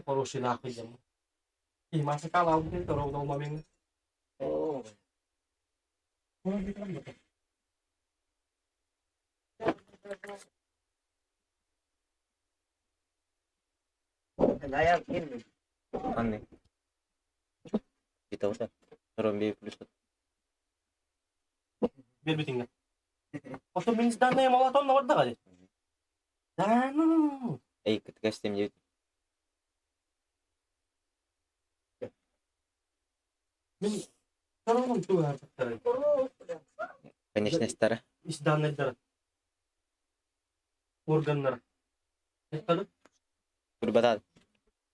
Хороший нахуй дем. И масакал албын ровно момент. Анны. Китаута. Ромби плюс. Биэрбитиҥҥэ. Ото мин данные молотон олордоҕо дии. Да ну. Эй, кытгастем диэбит. Мин сорогум туһаартары. Конечностара. Ис данныйдара. Органнара. Эттары. Курбатаат.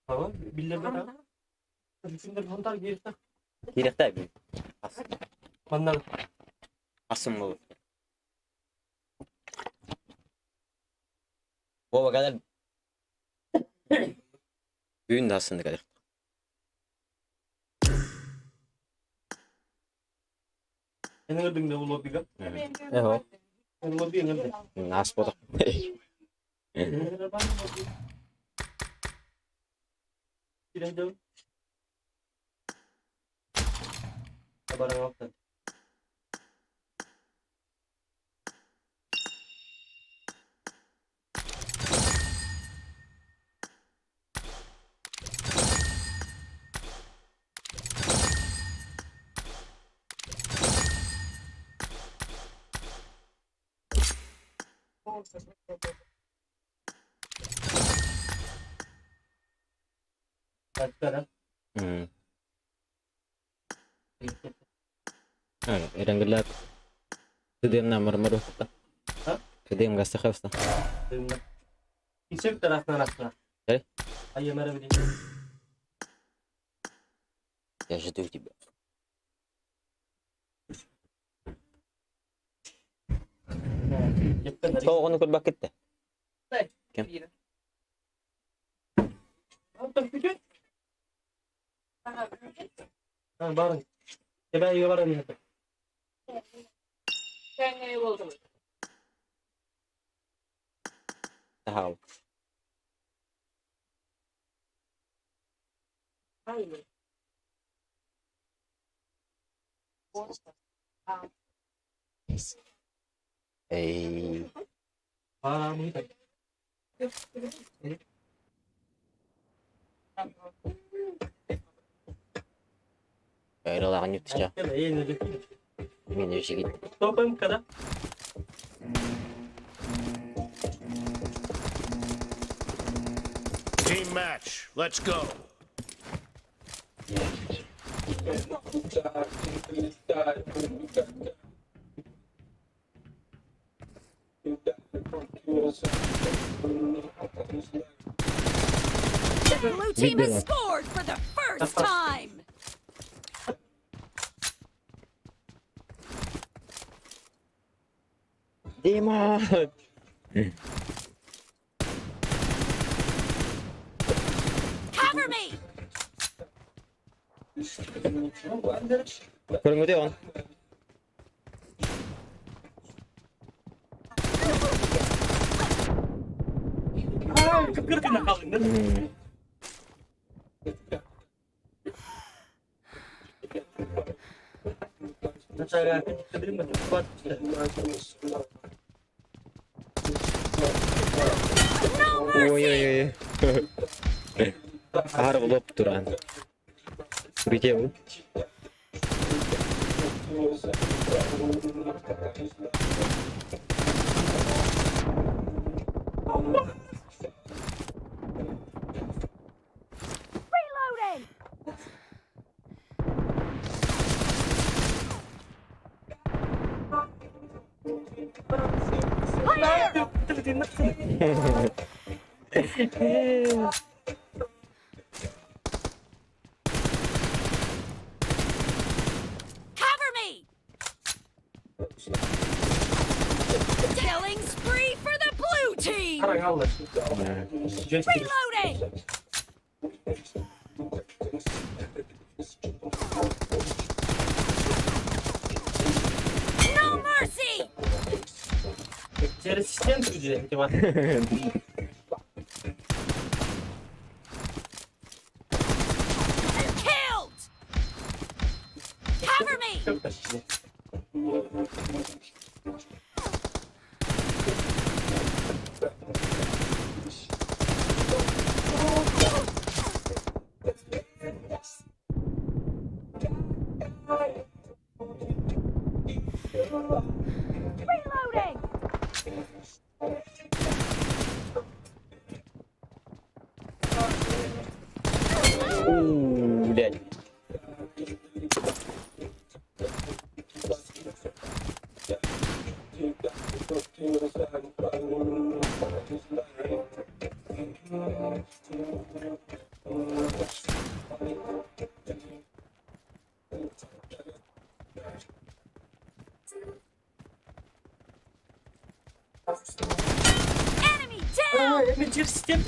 Ага, биллэрбэтэ. Синдер хонтар кииртэ. Киирэхтэй бу. Манна Асым бу. Вова кэлэр. Бүгүн да ассынды кэлэр. Эн ырдың да лоббига. Эһо. Эн лобби эн Аас бодох. Баран Эрангылаат Тыдыамна мармару Тыдыам гастахавста. Исек тарахна рахна. Э? Айымара билин. Я жду тебя. Тоҕону көрбөккүт да? Ким? Барın. Эбээ баран иһэр. Таһаал. Эй. Айралаҕын юттача. Мен өсігит. Топым когда? Team match. Let's go. The blue team has scored for the first time. Дима! Cover me. Көрүҥҥүтүй он? Кыркына қалдың. No mercy. Ой-ой-ой. Аар лоп туран. Где он? Reloading. Clear. Cover me. Killing spree for the blue team. Reloading. No mercy. Через стенку где Reloading! Уу, блядь. Enemy down! Эми через стену.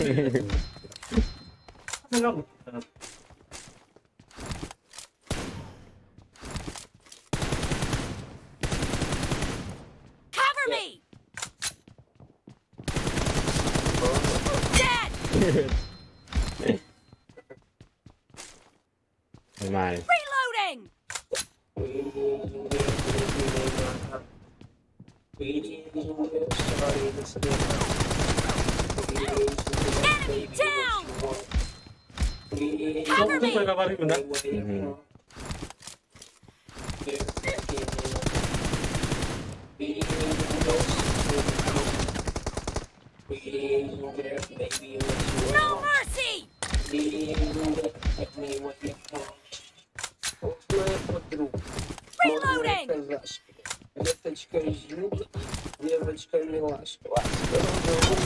Cover me! Dead! Нормально. Reloading! Enemy down! Cover me! Мгм. No mercy! Reloading!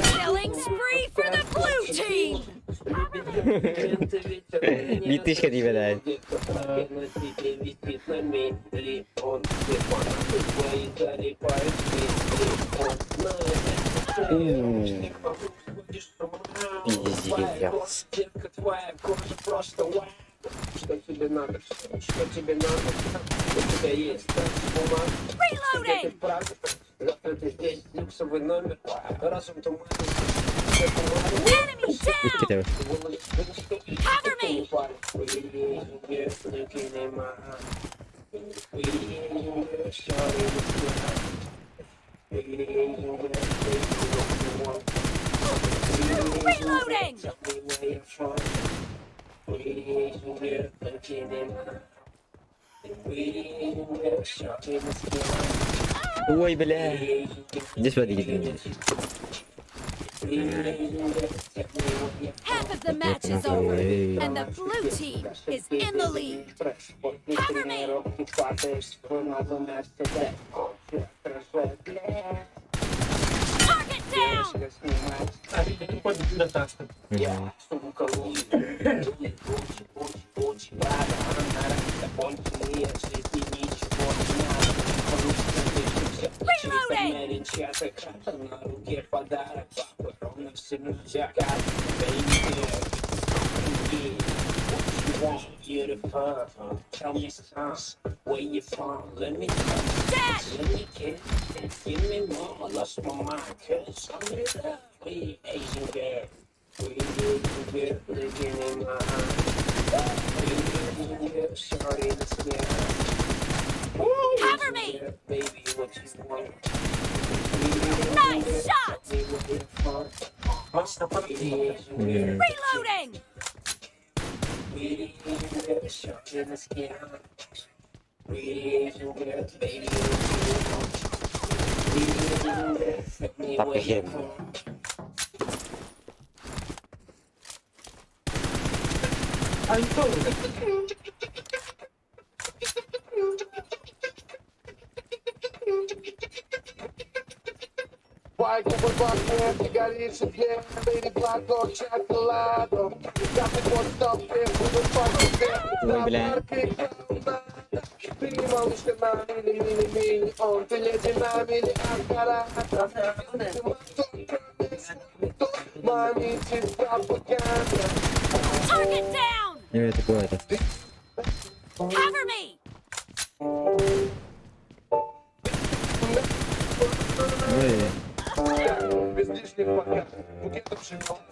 Killing spree for the blue team! Битышка тебе дай. Пиздец. Что тебе надо? Что тебе надо? У тебя есть Reloading! Завтра ты здесь, люксовый номер, разум туманится. Enemy down! Икки Cover me! Reloading! Ой, бля. Иди сюда, иди. Half of the match is over, and the blue team is in the lead. Cover me! Target down! Мгм. Reloading! Tell me some, where you from? Let me Dead! let me kiss, give me more. I lost my mind, 'cause I'm in love with Asian girl. We Asian girl looking in my eyes. We Asian girl, shorty, let's get Cover me! Baby, what you want? Nice shot! Tell me where you from. Мгм. Reloading! We Asian girl, shorty, let's get high. We Asian girl, baby, what you want? We Asian girl, tell me Тапка where you херня. from. Ой, бля. Target down! Не, такое это. Cover me! Ой. Без лишних пока. Букетов шоколад.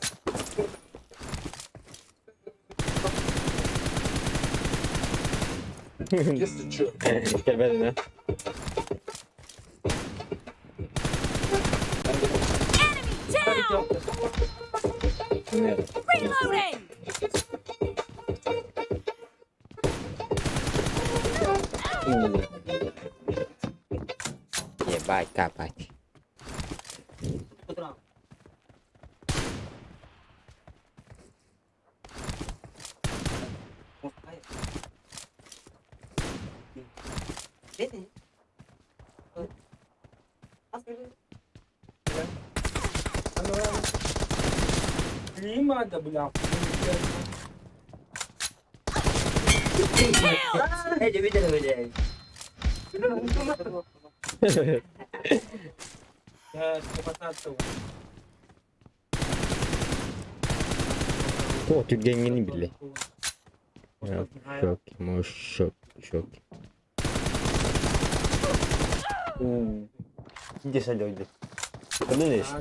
Если чё. Кэлбэтэ. Reloading! Ебать капать. Климата, бля. Killed! О, түргәнгені біле. Шок, шок, шок. Где солёды? Подумаешь?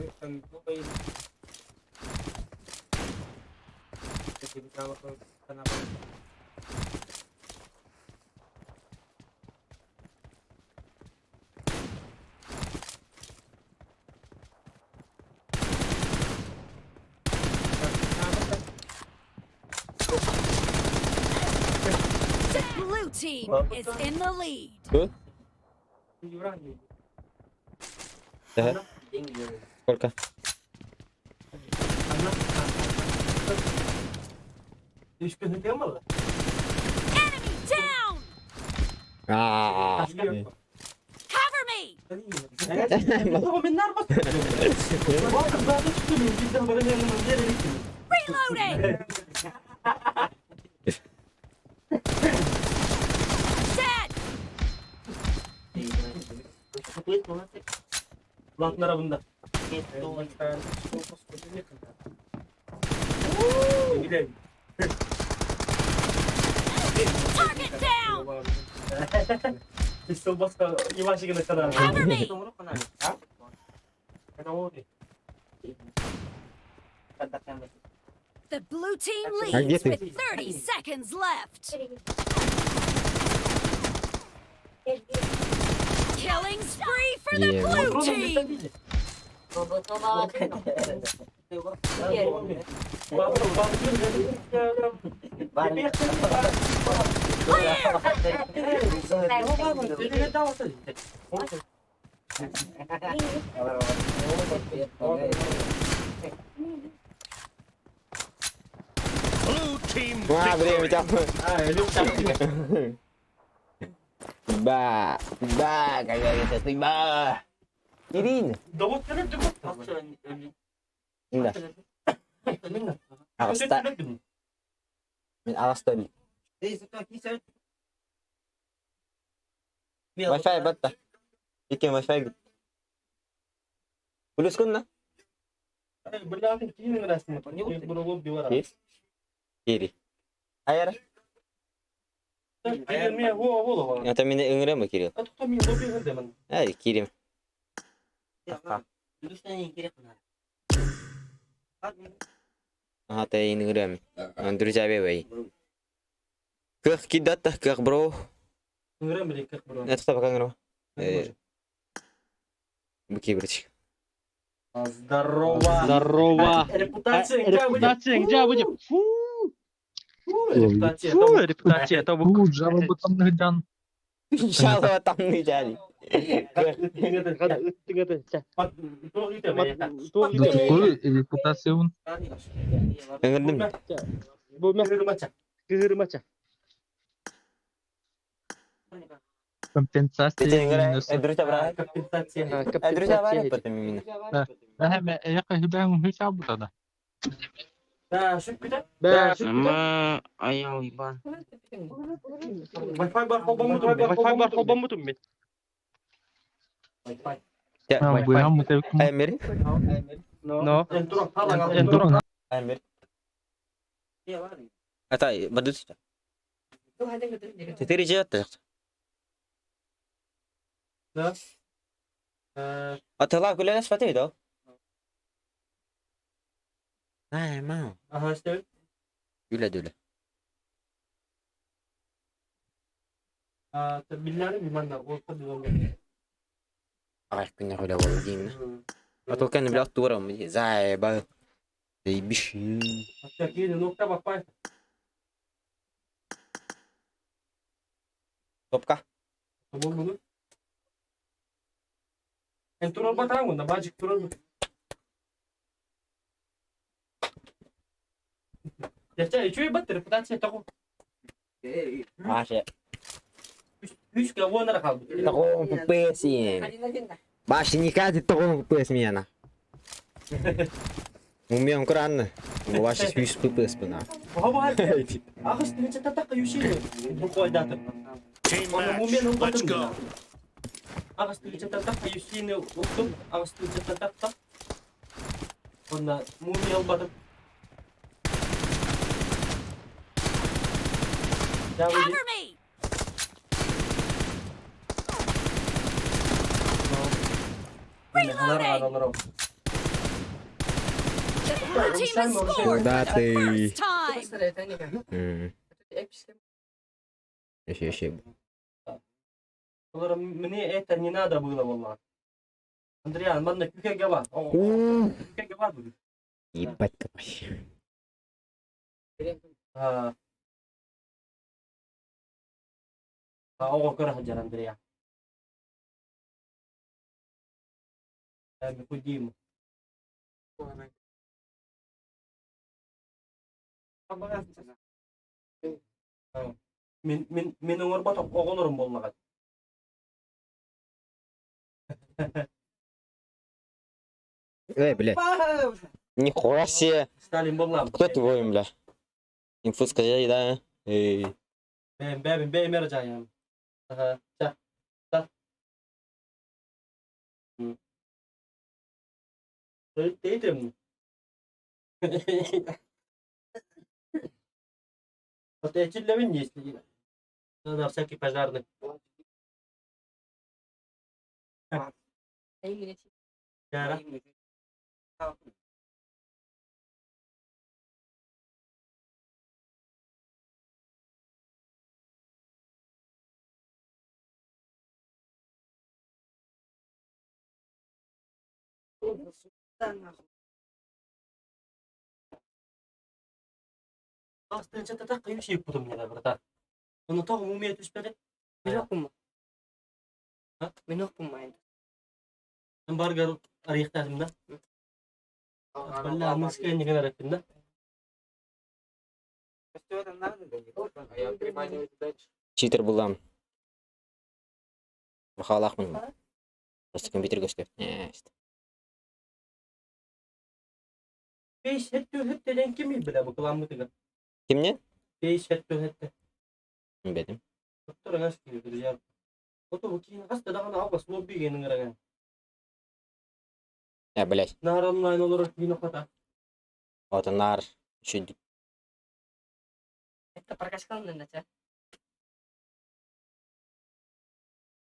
Blue team is in the lead. Да. Сколько? Enemy down! А. Cover me! Reloading! Dead! Target down! Cover me! The blue team А где leads ты? with 30 seconds left. Killing spree for the Yeah. blue team! Clear! Blue team Ва, время victory. там. Ба, ба, как говорится, ты ба. Ирина. Да. Аҕыста. Мин аҕыста бил. Wi-Fi батта. Икки Wi-Fi бит. Плюс кунна? Есть? Кири. Айара. Это меня ыҥырама Кирилл. Ай, Кирим. Ага, ты ыҥырам. Друзья бей. Кых кидатта, кых бро. Это что пока ыҥырама? Быки, братчик. Здорово! Здорово! Репутация, где будет? Репутация где будет? Фу! Репутация. Фу, репутация, то Бу жалобы там нагдан. Жалоба там не дали. Да такой репутация он. Ыҥырдым. Компенсация Ты ыҥыра. минус. Друзья брат. Друзья брат, потом именно. Да, я когда он тогда. Аймер. Но. Аймер. Ата, бадут. Четыре жиатта. Атала күләлә сфатый да. Ай, мау. Күлә дүлә. Ай, күнә күлә булды димне. Атол кәне белә тура мы. Зай, ба. Заебишь. Топка. Маша. Такого пупеси. Баши никогда такого пупес меня. Умеем кран. Ваши свис пупес пына. Team match. Let's go. Cover me! Reloading! The blue team has scored for Куда the ты? first time! Еще, еще. Мне это не надо было, wallah. Андриан, манна күүкэгэ бар. Күүкэгэ бар бүгүн. Ебать какой. А. Оҕо көрө сылдьар Андреа. Кудим. Мин мин мин оҥорбот оҕолорум буоллаҕа. Эй, блядь. Нихуя себе. Сталин буоллам. Кто твой, бля? Инфу сказали, да? Эй. Бэм бэм бэм эрэ Аха. Ча. Та. Тейтем. Вот эти для меня есть. На всякий пожарный. Яра. Братан. Оны тоғы мумия түспеді. Баргар арыйықтадым да. Бля, мыска не генераттым да. Читер булам. Бахалахмын. Просто компьютер көстөр. Беш хетті хеттеден ким бile bu kılamı? Кимне? Беш хетті хетте. Бедим. Доктор аңас киви друзья. Ото бу кийин хаста дагы алгас лобби генин ыраган. Я, блядь. Нар онлайн олорор кийин оката. Вот нар. Еще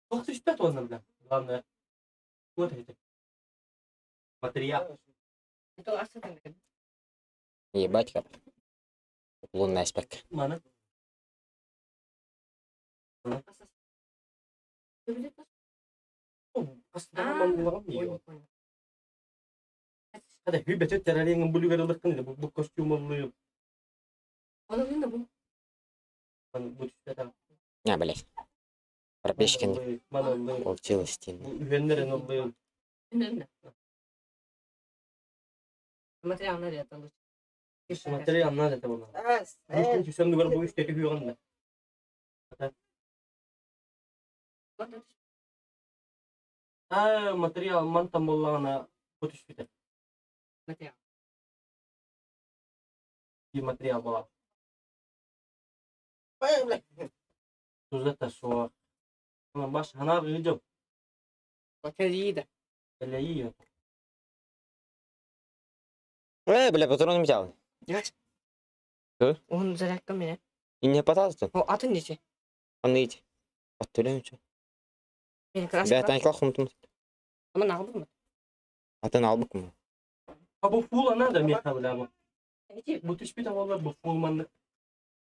Тох түшпөт онна бля. Главное. Вот это. Материал. Ебать как. Лунная аспект. Мана. Hadi hübet teralingen bulugarılık bu bu kostüm ollu. Bu түшпөт. А, блядь. Пробежкин Мана оллу. получилось. Bu ühenлерин оллу. Материал надо это было. Bu түшөндү бер бу үстети хүйгән. А, материал мантан боллагана бу түшпөт. И материал була. Тузата суа. Баш ханар гыжып. Эле Э, бля, патроны взял. Он зарядка меня. И не пытался. О, атын нече? Аны ить. Аттөлем чё. Мен крас. Бля, танкла хумтум. Ама нагы бу. Атын албык мы. А бу фула надо меха бля бу. Бу түшпөт алар бу фул манны.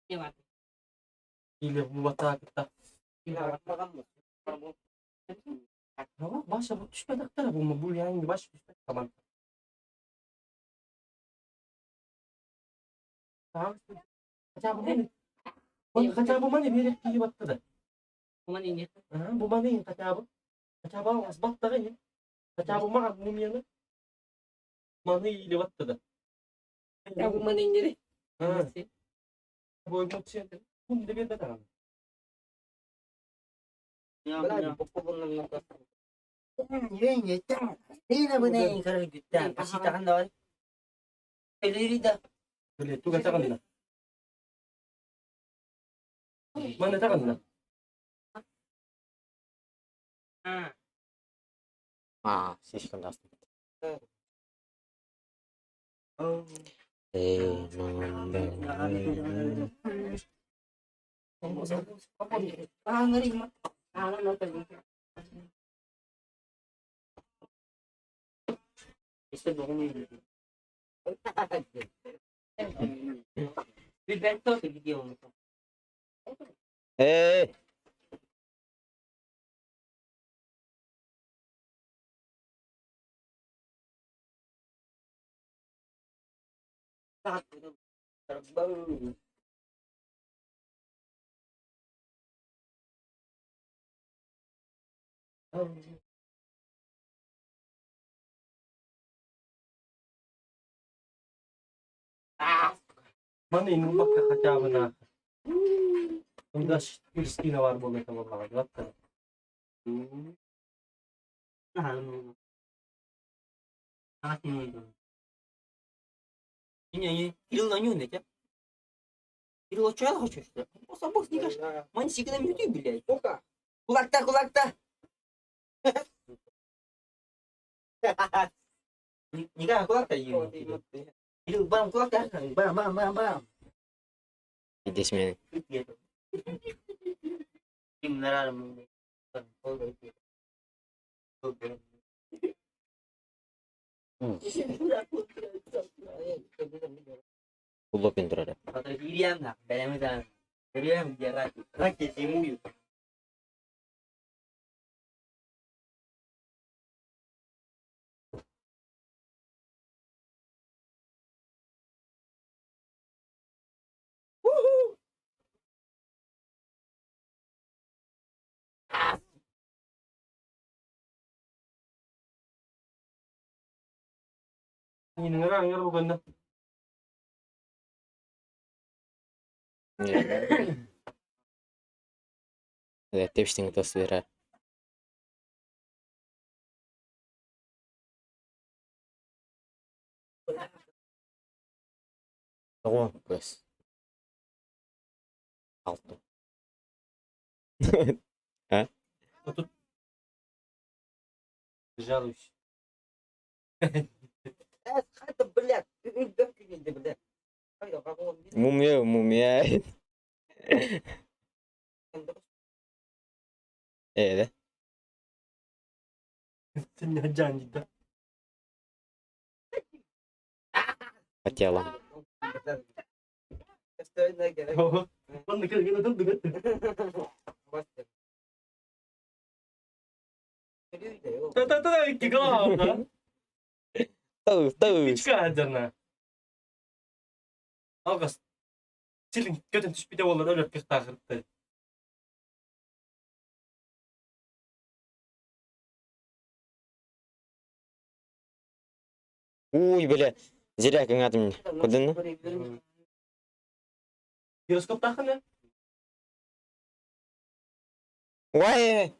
Не ладно. Или бу батакта. Баша бу түшпөт актара бу бу yani баш түшпөт таман. Хотя бы маны биэрэр киһи баттада. Бу маны хотя бы. Хотя бы алас баттаҕа ини. Хотя бы маҕан мумияны. Маны или баттада. Маны иннери. Бу эмоция. Кун да бербет аҕам. Туга таҕынна. Маны таҕынна. А, слишком даст. Эй! Маны иннубакка хотя бы на. Онда Кристина бар буолла буоллаҕа баттар. Здесь меня. Уллопин турара. Аңыр бугунна. Тепштиң тос берер. Ого, pues. Алты. А? Тут жалуюсь. Мумия, мумия. Э, да? Сен жан дейді. По телам. Онны кірген адам дүгет. Та-та-та, икки главна. Тау, тау. Пичка аджарна. Алғас. Силин көтін түспейді олар өліп кіхтағыртты. Уй, бля. Зря как мне. Куда ну? Гироскоп тахына? Ой!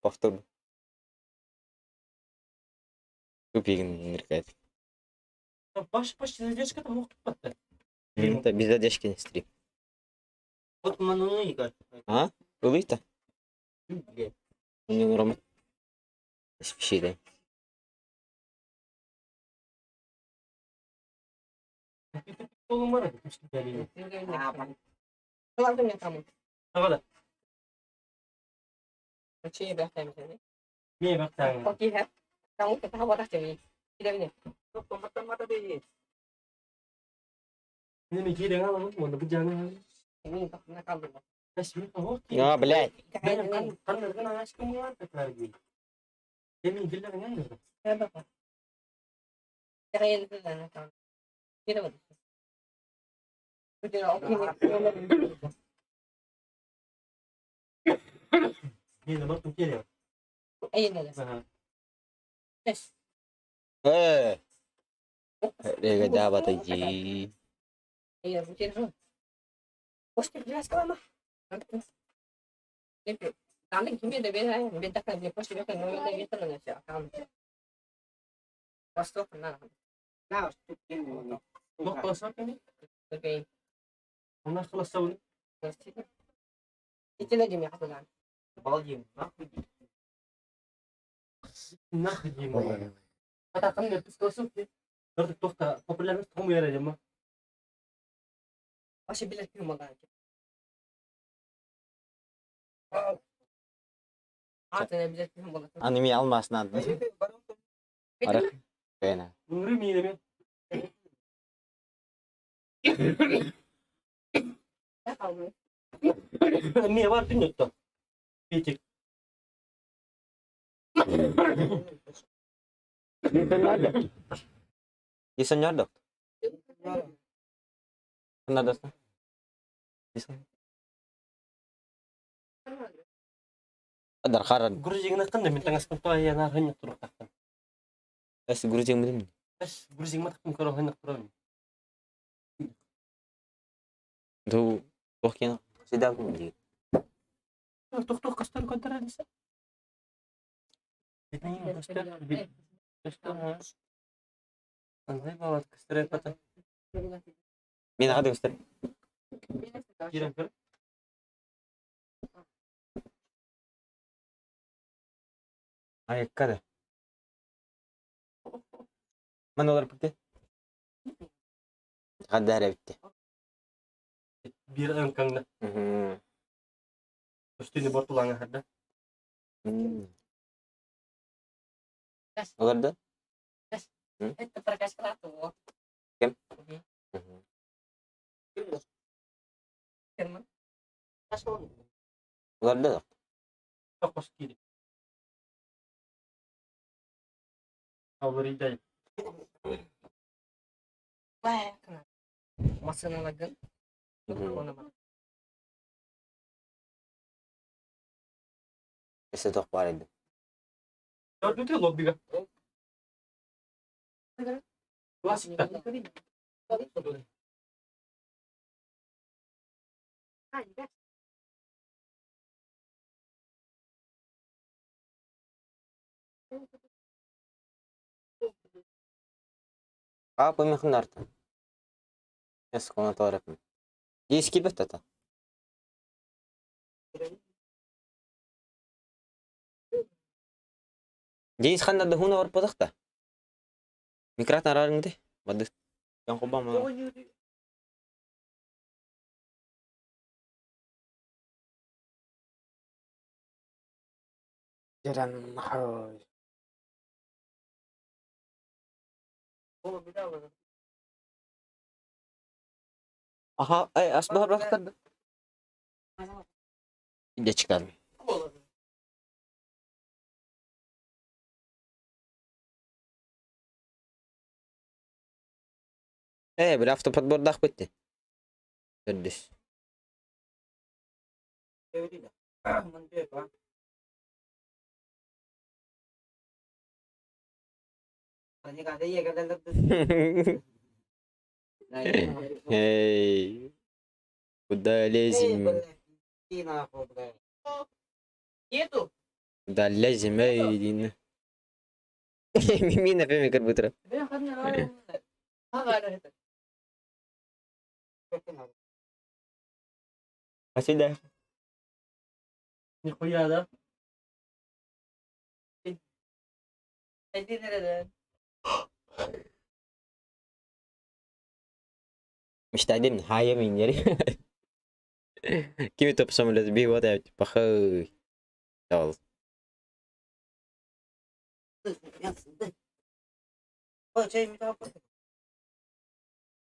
Повтор. Тупигин ныркает. Баш баш задержка там мог тупатты. Это без задержки не стрим. А? Ылыйта? У него Рома. Спеши, Колум бар Ага. Мие бактаң. Неме кирен аламын, онда бу жаңы. А, блядь. Каннарган ашкым бар таклар. Демин диллерин аңырды. Э! Регадабата дии. Аны ми алмаасынан. Арах. Бэна. Дисоннордок. Надо. Дисон. Адар харан. Эс грузин билим. Ду тохкен сида кум Мен ага көстөр. Айыккада. Мен олар битти. Гаддар битти. Мгм. Олар да? Кем? Мгм. Олар да? Мгм. Эсе тох бар иди. А помехнарта. Эс кона тарапын. Ески бет ата. Денис ханна да хуна бар падахта. Микрат нарарыңды. Бады. Ян кобам. Жеран хой. Аха, ай, асбар бахтар. Иде чыгарым. Э, бир автоподбордах битти. Төрдүс. Эй. Куда лезем? Куда лезем, эй, дин. Мина феме карбутра. Асида. مش تعدين هاي مين يري كيف تبصم اللي بيه وضع بخوي يلا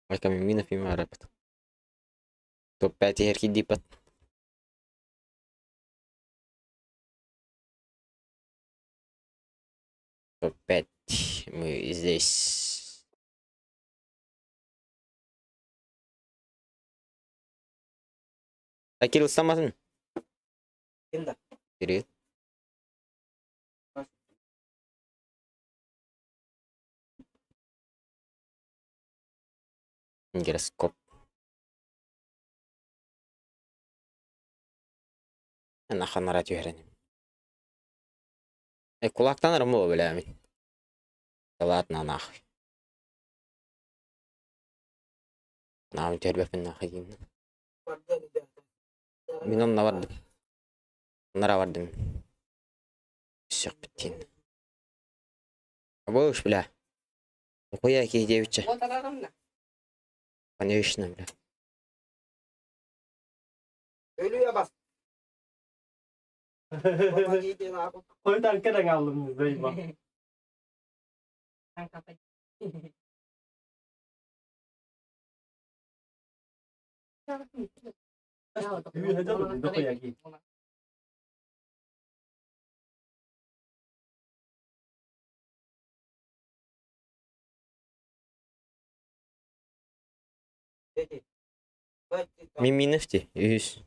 Marka mina fi marapat. Toppati herki dipat. Топ-5. Мы здесь. А Кирилл ыстамматын? Ким да? Кирилл. Гироскоп. Наханара түһэрэн. Э, кулактанарым буолуо билээмин. Ладно, нахуй. Наам түһэрбэппин нахуй диин. Мин онно бардым. Оннора бардым. Сөкпүт диин. Абыш, бля. Хуя киһи диэбиччэ. Конечно, бля. Өлүө бас. Хойдан кэлэн аллым зайба. Мин минус дии, үһүс.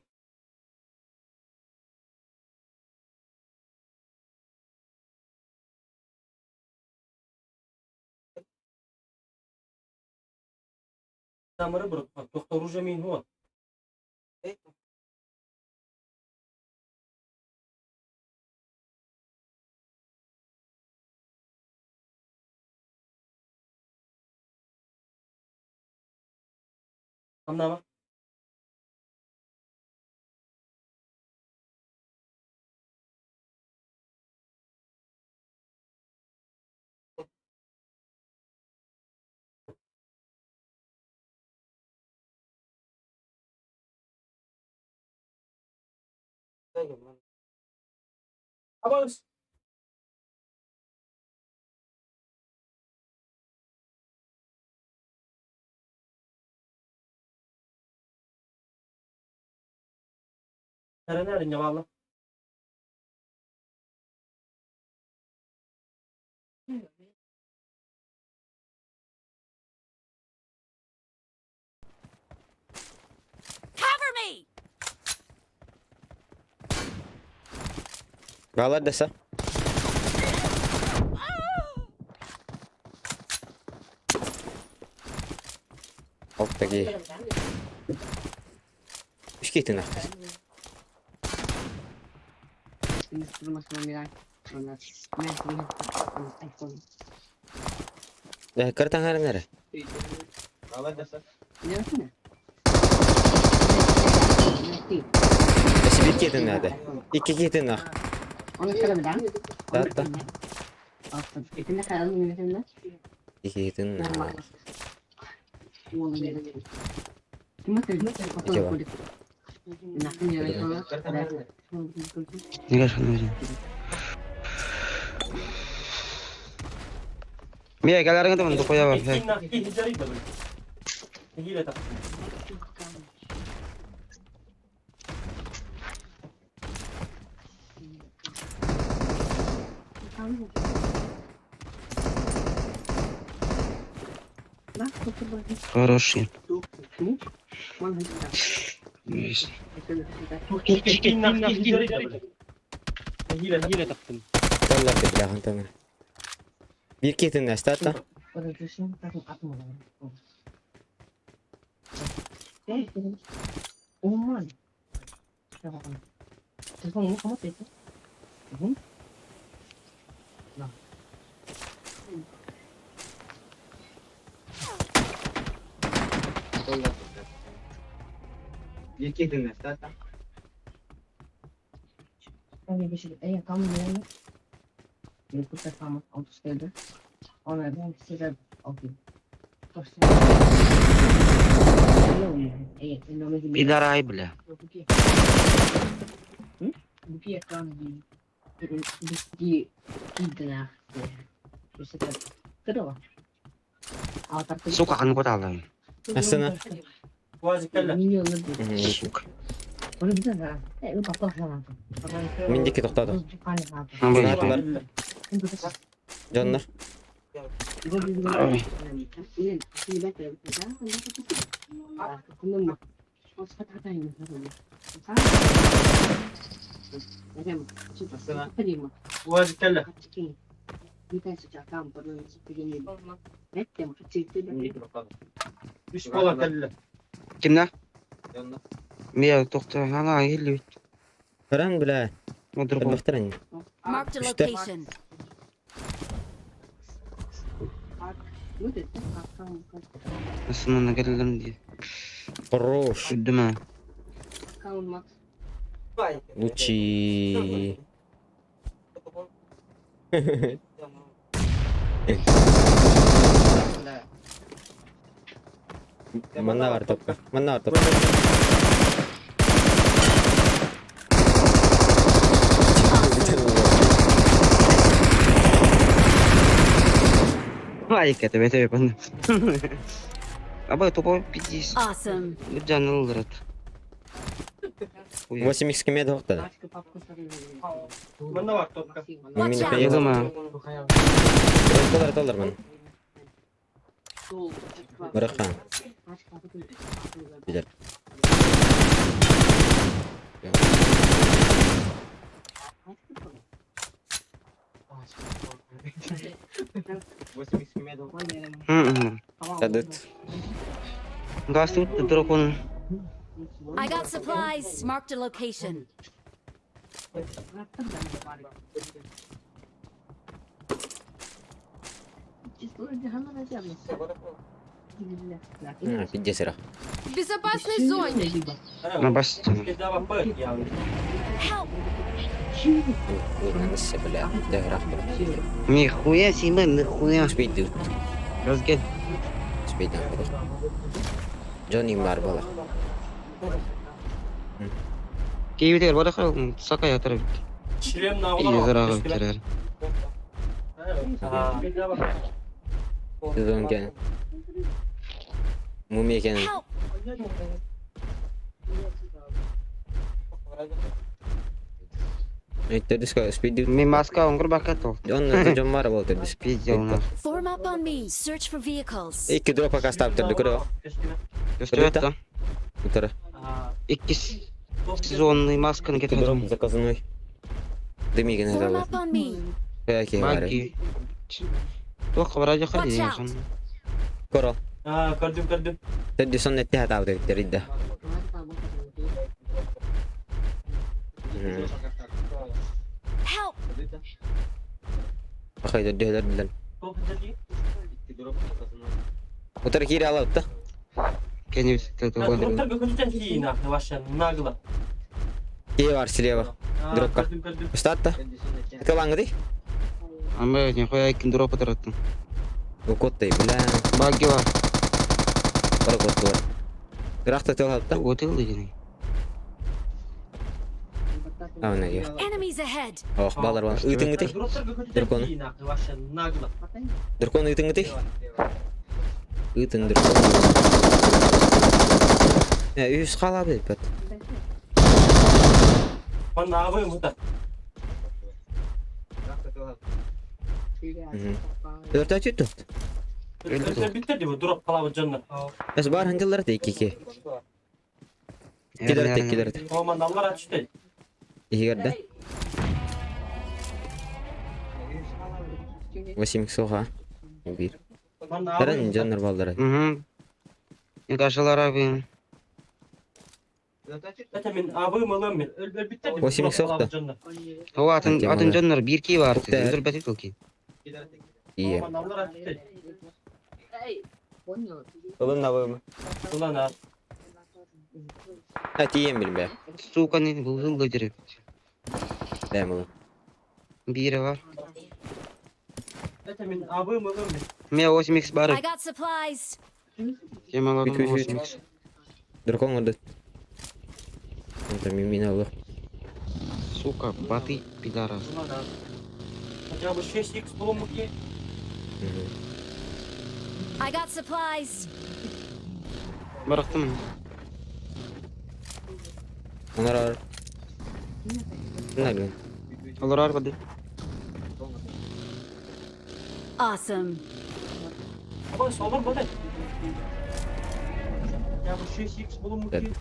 Абаус. Cover me! Баалар даса. Ол таки. Үс киһитин ахтар. Э, кыр таҥаран эрэ. Эси биир киһитин наада. Икки киһитин ах. Таатта. Икки киһитин наада. Ити бар. Хороший. Таллар деп билэҕин таҥара. Биир киһитин астаата. Пидорай, бля. Сука, ханкоталым. Астана. Сука. Мин диэки тохтоото. Наатылар. Дьоннор. Ой. Кимнэ? Мия тохто ана иһиллибит. Көрөн бля. Модурбу. Элбэхтэр Marked a Үстэ. location. Ысынына кэллим дии. Хорош. Үрдүм аа. Лучи. Манна бар топка. Манна бар топка. Ай, кэтэ бэтэ панна. Аба тупо пиздец. Awesome. Бир ылдырат. 8 кеме тоқтады. Манна бар топка. Мен Watch out. Йылыма. Толар толар мен. Бырахан. Билер. Hı. Тадыт. Газ тут дракон. I got supplies. Marked a location. Пиздец ра. В безопасной зоне. На бас. Help! Ладно, бля. Да, рах. Нихуя себе, нихуя. Успеть дают. Разгет. Успеть нам. Джонни Марбала. Кейбитер бара хал сака ятар бит. Израга кирер. Сезон кен. Мумия кен. Help! Өттөрдүскө спид. Ми маска оңгор бакат ол. Он Джон Марбал төрдүс. Пиздел на. Form up on me. Search for vehicles. Икки дроп акастап төрдү көрө. Көстөрөт да. Утара. Икки сезонный масканы Икки кетирдим. дроп заказной. Дымиген Form это. up on me. Каяки бары. Маги. Туох баража Watch хали. out. Коро. Көрдүм, көрдүм. Төрдү сон этте хатау теридде. Help! Ахай төрдү төрдүлөр. Утара кире алат да. Кенебит Нагло. Кие бар слева. Дропка. Устатта. Кылаңды. Ама нихуя икки дроп атыраттым. Укоттай, бля. Баги бар. Бар кот бар. Грахта тел хатта. Отыл деген. А, мына ке. Enemies ahead. Ох, балар бар. Үтүңү Дракон. Дракон үтүңү Үтүн дракон. Э, үс кала бит. Төрт ачыт тут. Дроп калабы жанна. Эс бар ханжалар да икки. Килер килер. Оман аллар ачты. Игерде. 8 соха. Бир. Даран жаннар балдары. Угу. Гашалар abi. Это мен абы мылым мен. 8 соқты. О атын атын жаннар бир ки бар. Уктар. Өтөр бәтет ки. Ие. Улын набы. Улан а. А тием билбе. Сука не был дереп. Дәм улын. Бири бар. Это мен абы мылым мен. Мен 8x бар. I got supplies. Кем аладым Үт, үт, үт. 8x. Дракон орды. Это мимина улы. Сука, баты пидорас. Хотя бы 6x булумуки. I got supplies. Барактым. Онар ар. Нагын. Алар арбады. Awesome. Ой, солар бодай. Хотя бы 6x булумуки.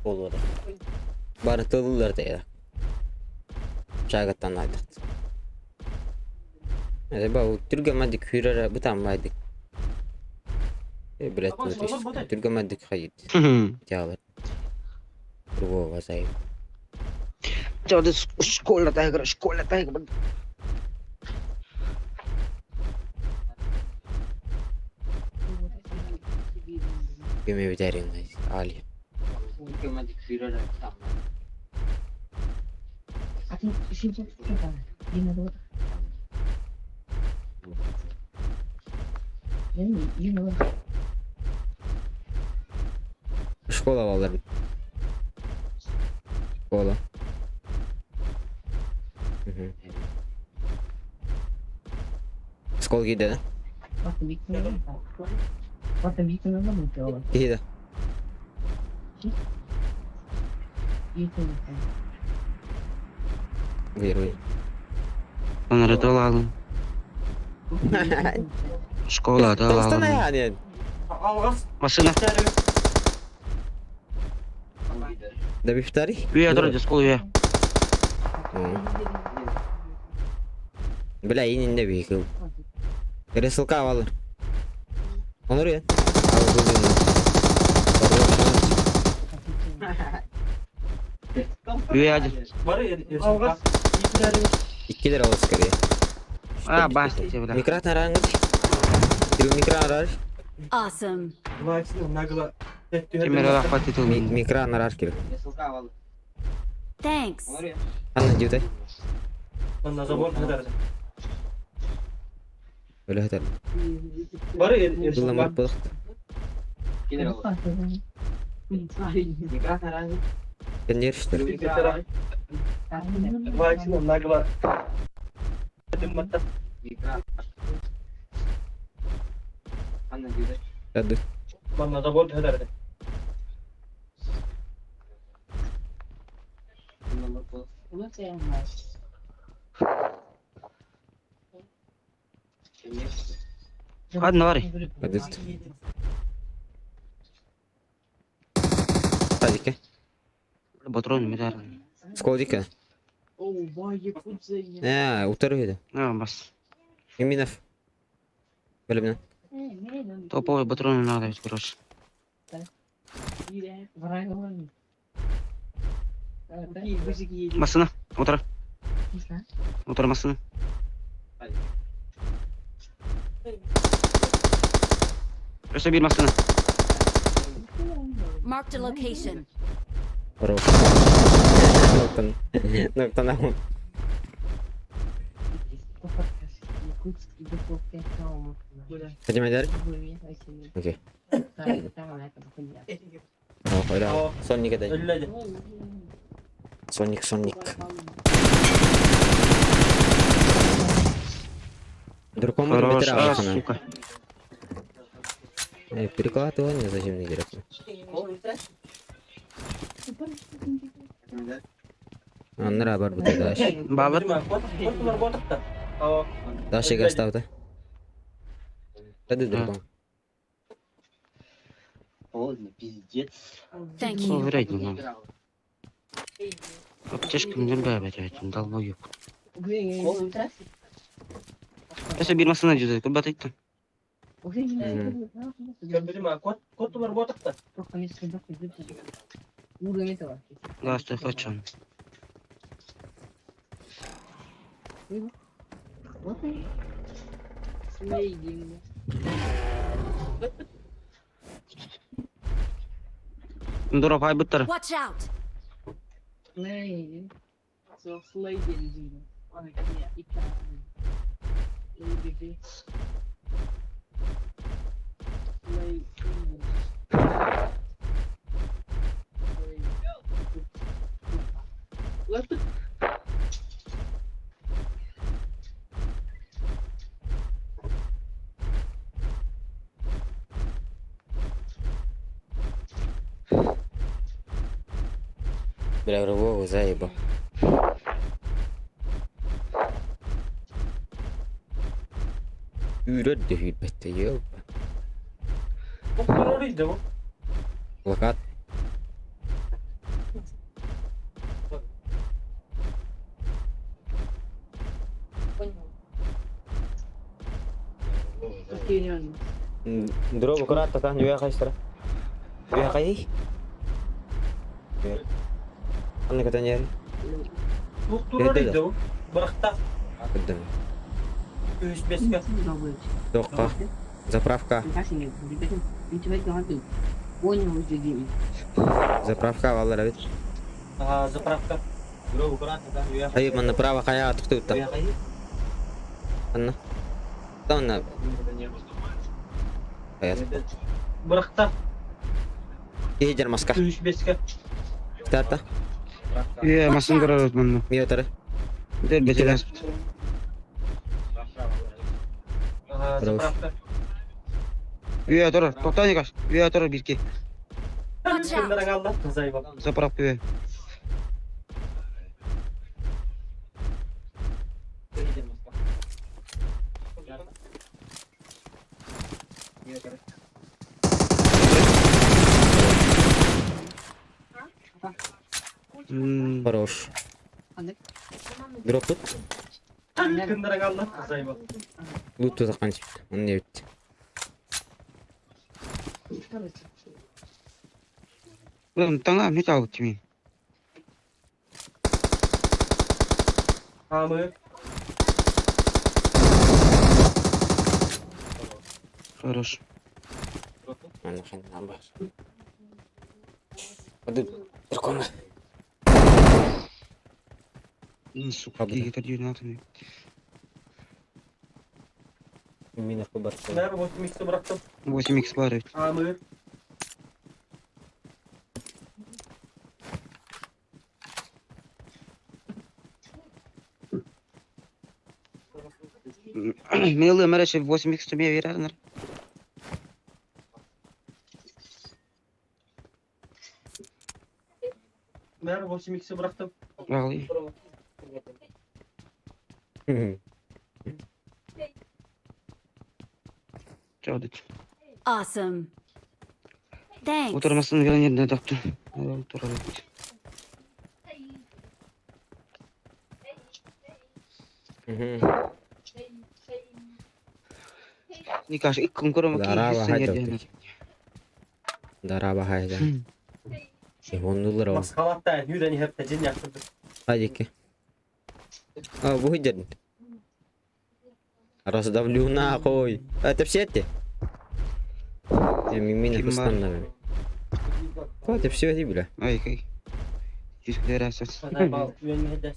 Буолуо да. Бары тыллар да Чаагаттан айдахт. Эба түргэмадик хүрэрэ бытааммайдык. Блядь, түргэмадик хайыт. Тялар. Другого сайып. Школа тайгыр, школа тайгыр. Көмө бүтерин али. Школа балдар. Школа. Школа киде да? Киде. Выруй. Оноротолалым. Школа Толстана талалым. я, нет. Алгас. Машина. Да бифтари? Үйе тұр, школа үйе. Бля, ининде бейкил. Ресылка алыр. Онор я. Үйе один. Бары Алгас. Иккилер алыс скорее. А, бас, бля. Микро нараңыз. Микро нарар. Awesome. Нагло. Темир рахмат ету. Микро нарар керек. Thanks. Анна дютай. Манна забор хатар. Өлө хатар. Бары Жылламар болықты. Кенер что? Нагло. Жады. Манна забор хатар. Ладно, бары. Адыт. Садике. Патрон, медар. Сколдике. Э, утары еді. А, бас. Иминов. Білімнен. Топовый патрон надо ведь, короче. Машина, утро. Утро машина. Өсө бир машина. Marked a location. Хорош. Ноктан. Ноктан аун. Хотим айдар? Окей. О, Сонник это. Соник, Соник. Другому Хорош, а, сука. Перекладывание зачем не керек? Аннара бар бу даш. Балыр. Даш эге ставды. Hadi другом. Thank you. Уверять не надо. Аптечка мне блядь, долбоёб. Өсө бир машина жүзө, көп батайт. Да, стой, хочу. Дурап айбыттар. Watch out. Бля, рывок заеба. Үрөт де хүрбетте, ёп. Туруоруй да бу. Плакат. Дробу кыраатта таан үө хайстара. Үө хайый? Анна кытан яри. Туох туруоруй да бу. Бырахта. Кыдым. Үһүс бэскэ. Тоққа. Заправка. Заправка алалар эбит. Ага, заправка. Ай, манна право хайа тохтуутта. Анна. Танна. Хайа. Бырахта. Киһи маска. Үһүс бэскэ. Тарта. Үө масын көрөр манна. Миотары. Дэр бетелес. Ага, заправка. Үө тур. Тоқта Никаш. Үө тур бирки. Watch out! Кимдер алла зайба. Заправка үө. М, Хорош. Дроп тут. Кимдер алла зайба. Лут тут заканчивает. Он не ведь. Блин, таҥа эмиэ таабыт тимин. Амы. Хорош. Анна хен намба. Ады дракона. М, Сука, Кабыта. киһи дүйнатыны. Мина хабар. Нэр 8 бырахтым. 8x бар эбит. Амы. Милый, мэрэ, 8x тебе верно. Нэр 8 бырахтым. Ағли. Чаудыч. Awesome. Thanks. Отырмасын веленеріне тапты. Отыра бит. Никаш, иккім көрім Дараба хайда. Дараба хайда. Оннулар ол. Маскалатта юрен хепте жин яктырды. Хадики. А, выйдет. Раздавлю нахуй. Это все ты? Я мимина Ким бар? постанавливаю. Вот, это все, бля. Ай, кай. Жүзгілер асас. Зайба юрен хепте.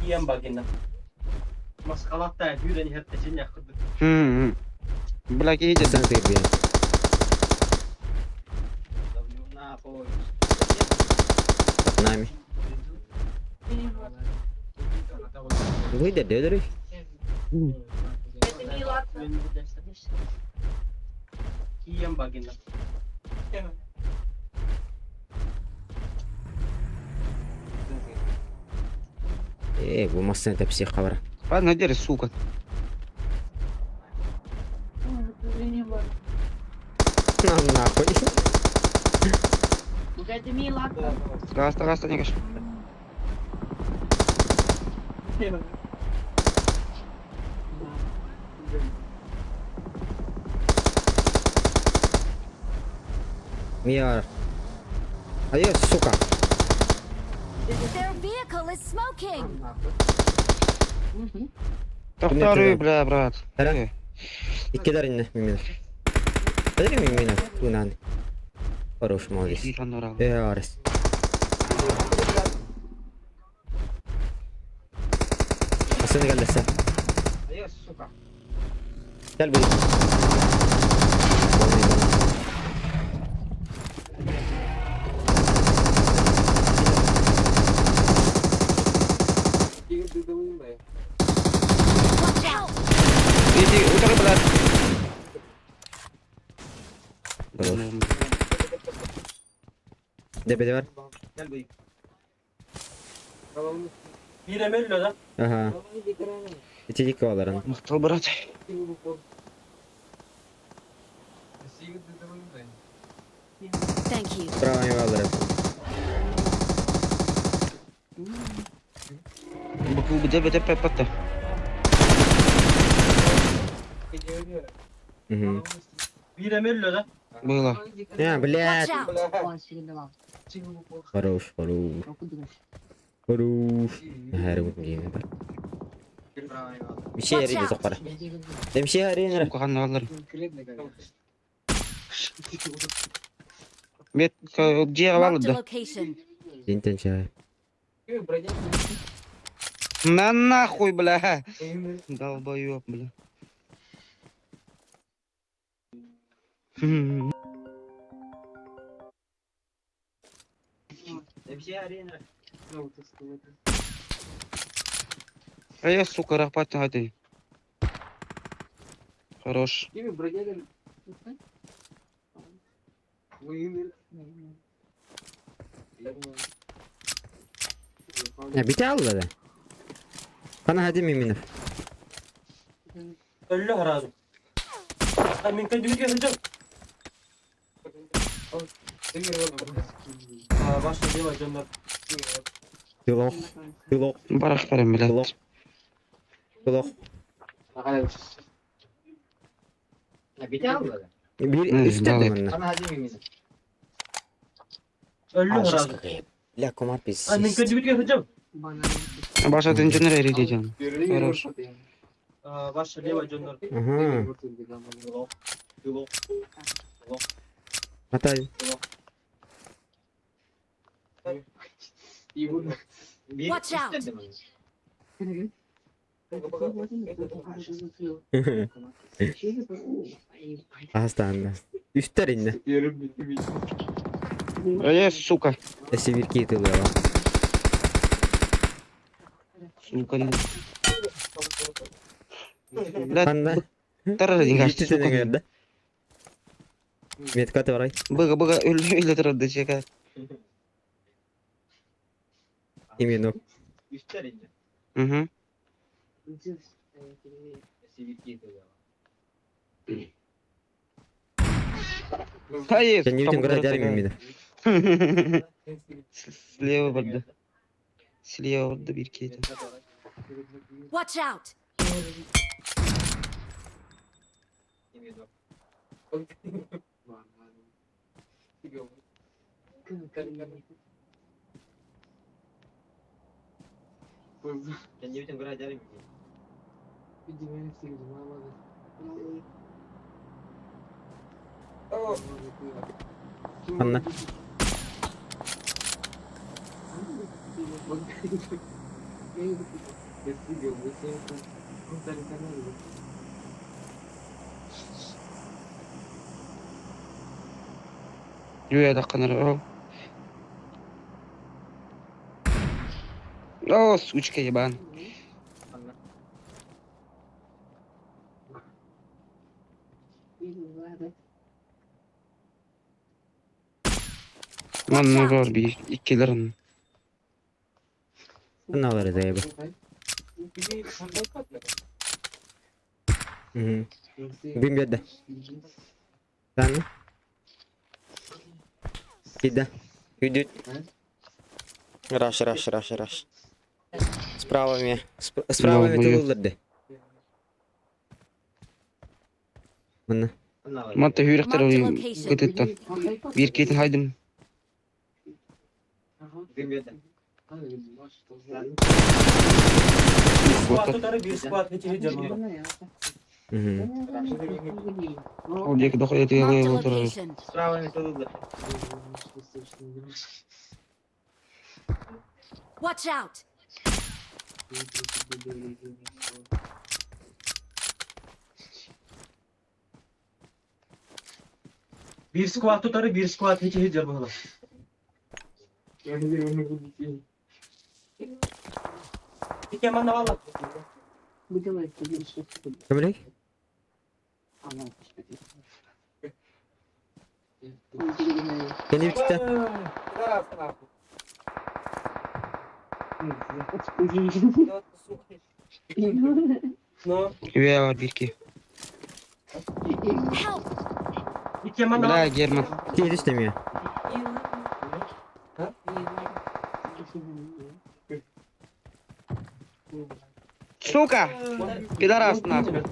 Кием багина. Маскалатта юрен хепте жин яктырды. Хм. Бля, кейде. Сам ты, бля. Под нами. Выйдет, да, друг? Кием багина. Э, бу масса это псих хабар. Ладно, дери, сука. Нам нахуй. Гаста, гаста, Никаш. Миар. Адиос, сука. Their vehicle is smoking. Тоқтар, бля, брат. Тара. Икки даринна мимина. Дари мимина. Тунан. Хорош, молодец. Э, Арес. Asını gel dese. Gel buraya. Watch out! Иди, утары, брат. Хорош. Depede var. Bir emel da. Aha. İçecek kovaların. Мақтал, брат. Thank you. Справа не Бу бу Угу. Биир эмэ өллө да. Было. А, блядь. Watch out! Хорош, хорош. Хорош. Хару гейм бар. Миши Watch хари out. соккара. Миши хари нера. Сука, ханна алар. Мет дьиэҕэ Marked a баалар да. location. Динтен чай. На нахуй, бля. Долбоёб, бля. А я, сука, рахпат хаты. Хорош. Ya бите алды да. Кана хади миминов. Өллө сразу. А мин кәдүгә сылдьар. А, ваше дело, дьоннор. Тылох. Тылох. Барахтарым, Тылох. блядь. Тылох. Bir üstte давай. манна. Өллө сразу. Бля, комар пиздец. А мин кәдүгә сылдьар. Баша инженер эридейден. Хорош. А, ваше дело, дьоннор. Ага. Атай. Watch out! Астан. Үстер инне. А я, сука. Эсибирки тылыла. Сука. Блядь, Ханна. тарар деньга, Үстү сука. тенеңерде. Метка барай. Быга, быга, өлі өлі тұрады чека. Именно. Угу. Ай, Sen не көрө жарым именно. Слева барды. Слева барды bir кейді. Watch out! Анна. Юя даққанар. О, сучка ебан. Манна бар bir ikkilerin. Анна алар зайбы. Угу. Бим берді. Санны. Кида. Үйдүт. Раш, раш, раш, раш. Справа ми. Справа ми Долбоёб. тылылдырды. Мына. Матта hүйректер Marked a location. кытыттан. Bir кетин хайдым. Сквад тутары бир сквад хечи дьоннор. Угу. Ол екі доқой Marked a отырар. location. Watch out! Бир сквад тутары бир сквад хечи дьоннор. Икки манна валла. Көмілек? Кені бітті. Но Юя бар bir ки. Help! Бля, Герман. Киһи түстэ. Сука! Пидорас нахуй.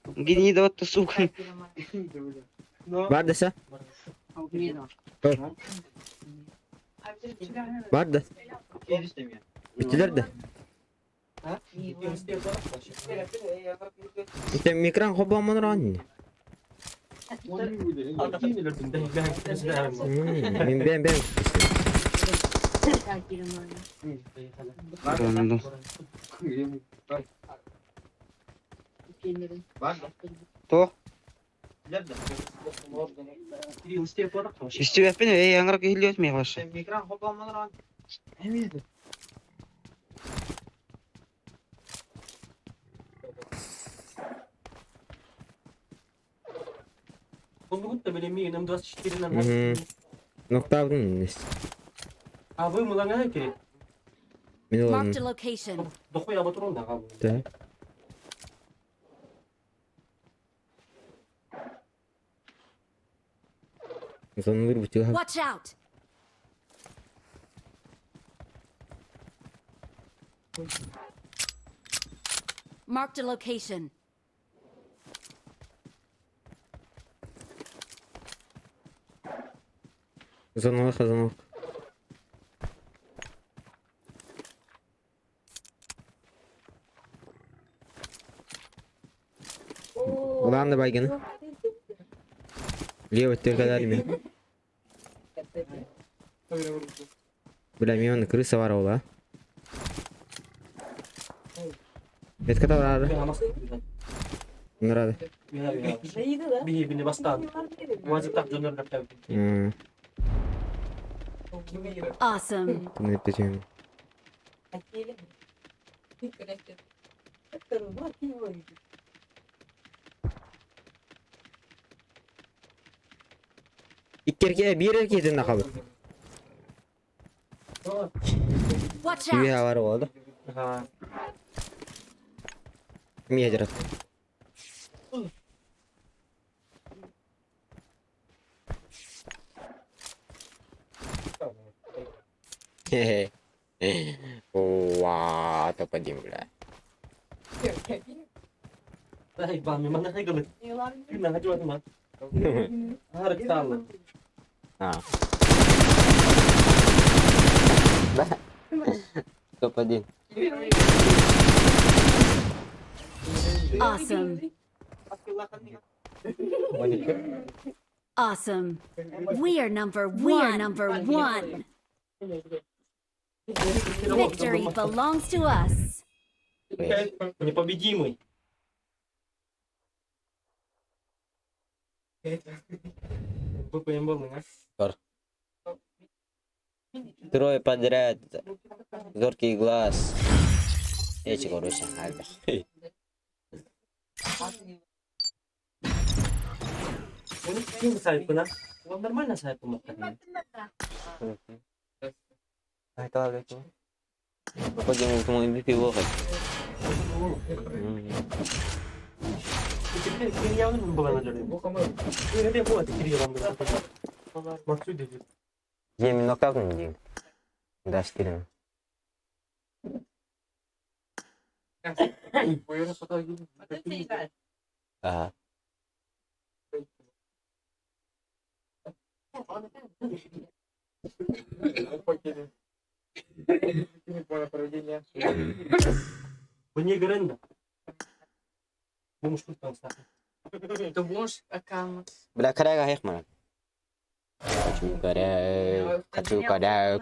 Гнида вот ты, сука. Бар десе. Бар да. Биттилер да. Ите микран хобаман ран. Мен бен бен. То? Истибэппин, эй, аңгара киһилиэт миэхэ башы. Ноктавдын. А вы мылаңа Мен Marked a оламын. location. Дохуя батурун да калды. Да. Зону вырубить. Watch out! Marked a location. Зоналық, зоналық. Улан да байганы. Лево төркәләр мен. Бля, мен крыса бар ола. Метката бар. Нұрады. Бини бастан. Вазип так жонор деп. Awesome. Кімді деп. Иккерке бир эркеден да калды. Watch Бие out! бар болды. Мия жарат. Хе-хе. Уа, топ-1, бля. Дай бан, мен мана хайгылы. Күннен хажы бардым. Харыктаалы. А. Топ-1. Awesome. Awesome. We are number one. We are number one. Victory belongs to us. Непобедимый. БПМ был, а? Трое подряд. Зоркий глаз. Эти, короче, альба. Ким сайпына? Он нормально сайпы Походим в MVP лохать. Е, мен ноктаудын дейін. Даш келем. Ага. Мне гренда. Бумуш тут Бля, коряга хехмана. Хочу коряг, хочу коряг.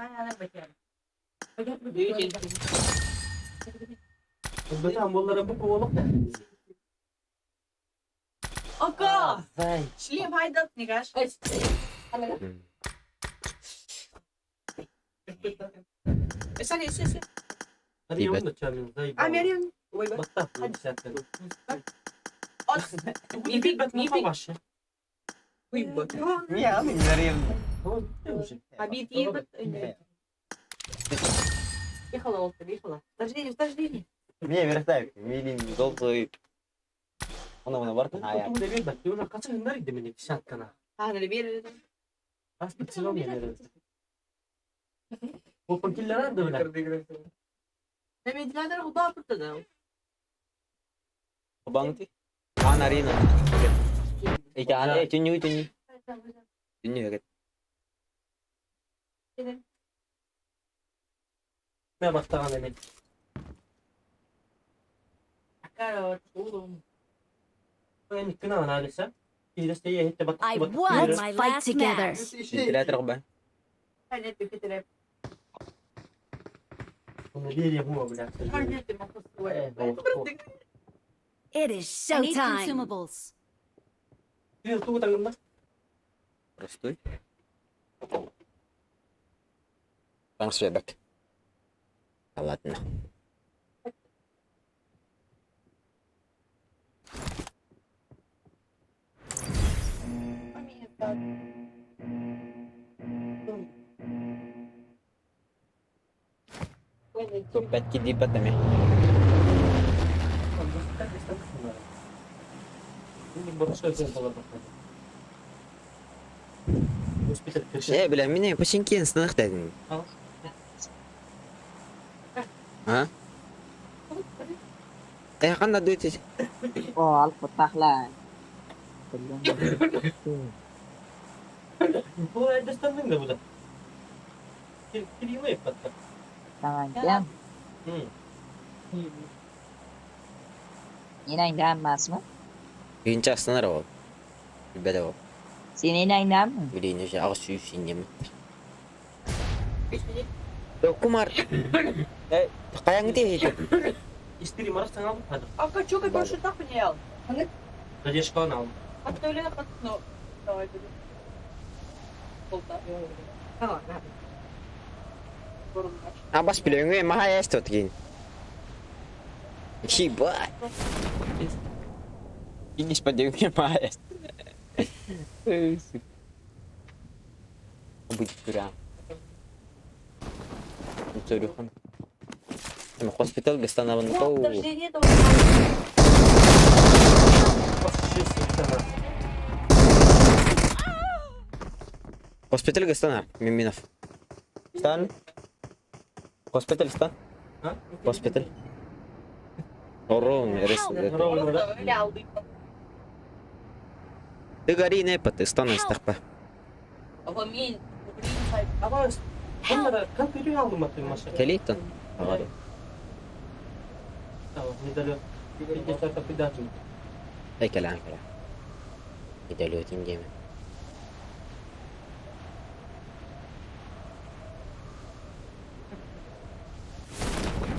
Око! Шлем хайдат нигаш. Ехала, ехала. Мне вертай, милин золотой. Оны бар ая. Тугу да биэрбэт. Уна хачыгыннар идемени десяткана. Аспыт сезон мене. Опын киллер арды биле. Баңти. Ан арина. Ика ан э түннү түннү. Түннү эget. Ne baktağın emin. Ben kına analisa. İleste hette bak. I won Let's my last together. match. Ventilator ba? Bunu bir yapma bile. It is showtime. Consumables. Bir tuğu tangında. Простой. Таң свебек. Ладно. Топпет киди патаме. Э, бля, меня починки снах дедим. А? Э, канда дуйте. О, алып баттахла. Bu Elbistan'ın da bu da. Kirimi yapattı. Tamam, gel. Hı. Yine inanmaz mı? Бинче астанар ол. Билбеде ол. Sen yine mi? Билейин же агыс сүйүп синдем. Кумар. Э, каяң ти? İstiri maras sana aldım. Hadi. Задержканы aldım. А бас билеңе маха эстот кин. Ебать. Кинеш подеуке маха эст. Будет прям. Цурюхан. Хоспитал гестанабын то. Хоспитал гестана Миминов. Стан. Хоспитал стан. А? Хоспитал. Орон, рес. Ты гори не паты, стан истахпа. Ama onlara kampiri aldım atayım maşa. Келейтон. Агары. Tamam, medalyon. Bir geçer kapıyı da açayım. Эй, кэлэн кэлэн. Медальотин диэмэ.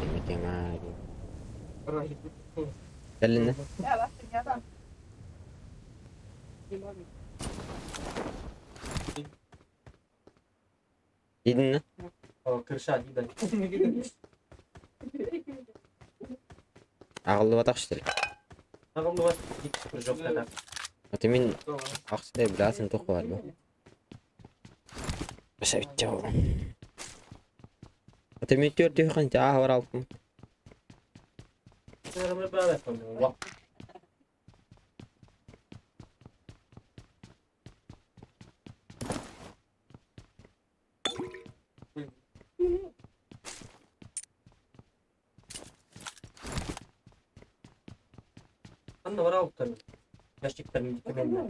Тема тема. Кэллинэ. Дидинне. Kırşa gider. Аҕыллыбатах что ли? Ağımda var. Git kıracak kadar. Аты мин ахсыдай биласын тоқ бар бу. Баса битте ол. Аты мин төрт түйхэн жаа бар алыппын. Ağımda beraber yapalım. Bak. Anda var alıp tabii. Gerçekten medikamenler.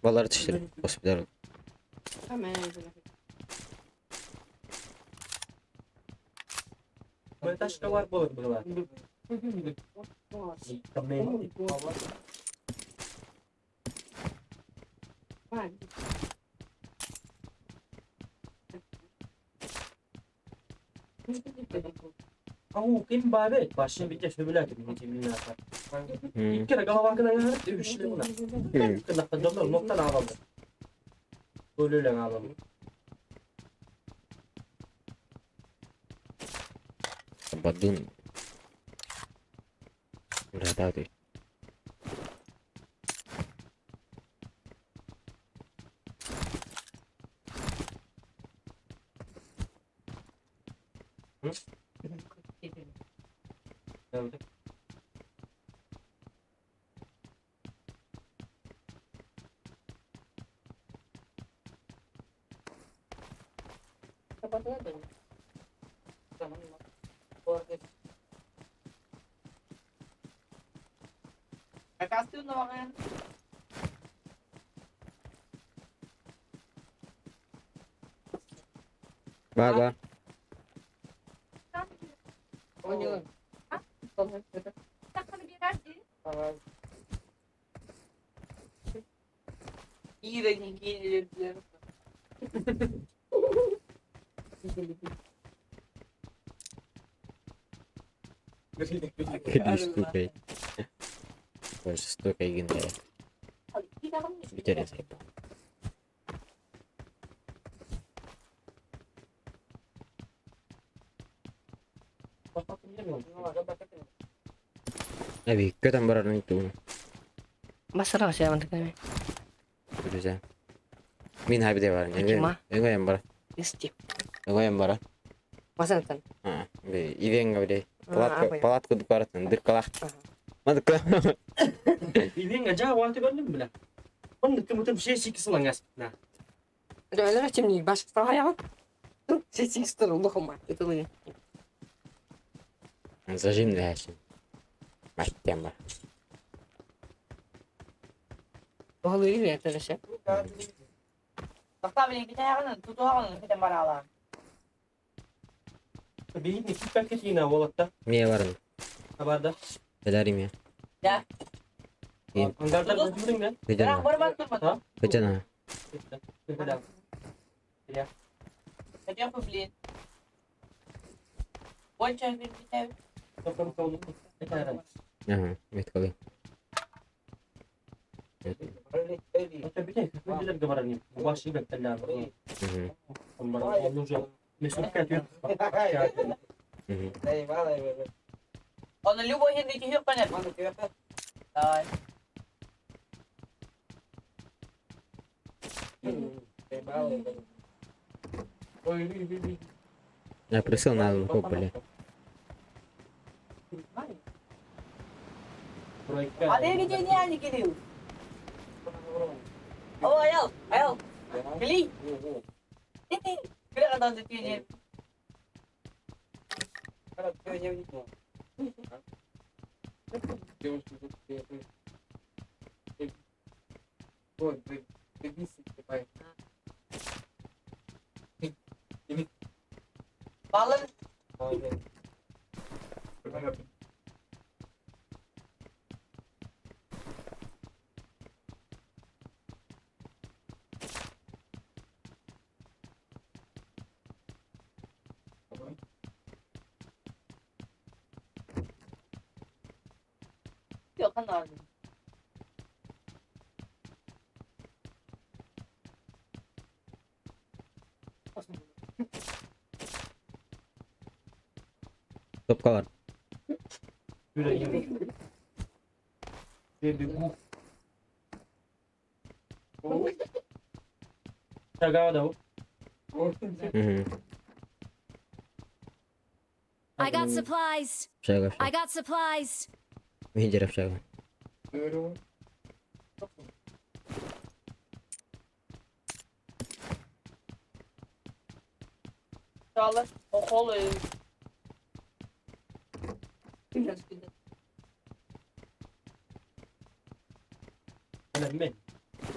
Балары түштүр. Госпиталь. Taşka var olur buralar. Medikament. Ау, ким бабет, башын бите сөбүләти бин ата. Икки кere головакына yarıp üçlü buna. Kınaktan domlar noktan ağlamı. Ölüyle ağlamı. Бадын. Брататы. Geldi. Бар бар. Жестокой. Жестокой генерал. Интересно. Эбиккэ барарын тугун. Масара сяаман Друзья. Мин хабиде бар. Кима? Эңоем бар. Исти. Эңоем бар. Масантан. А, бе ивенга биле. А, Палатка апай. палатка дукаратын дыркалах. Мадка. Ивенга жаа ваты көрдүм биле. Онда ким өтүп шей сикисин аңаспытна. Өлөр чимни баш сааян. Сесистер улухума. Это Зажим дәшин. Маттем бар. Оғлы это же. Бейитни киппек кетина болот да. Мие барын. Хабарда. Беларим я. Ангардар көтүрүң да. Көжана. Көжана. Ага, бет калы. Мгм. Я просил на одну бля. Топкалар. Мгм. I got supplies. Шага. I got supplies. Мин жереп шага.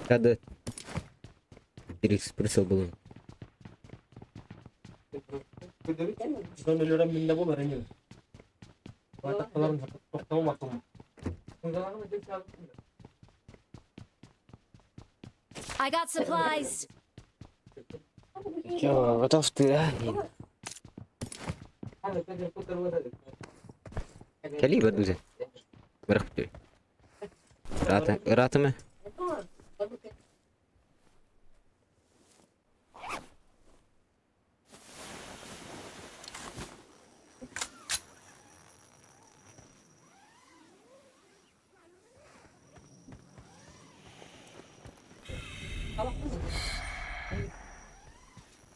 Кады. Ирикс присыл булын. I got supplies. Чё, готов ты, да? Кали бадузе. Барах бутуй. Рата, ратаме.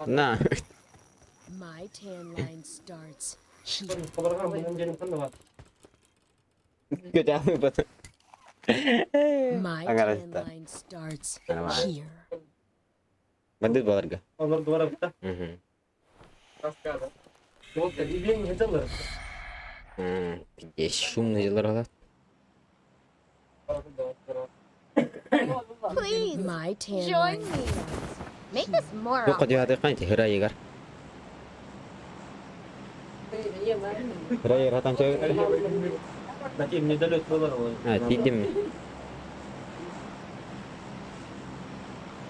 На. My tan line starts here. Көтәме бат. My Аңара tan та. line starts Нормально. here. Бандит баларга. Мгм. Пиздец, шумно дела. Please My tan join lines. me. Make this more Тоққа awkward. диһады қанча хира егар. Хира егар хатан чөй. А, тидим.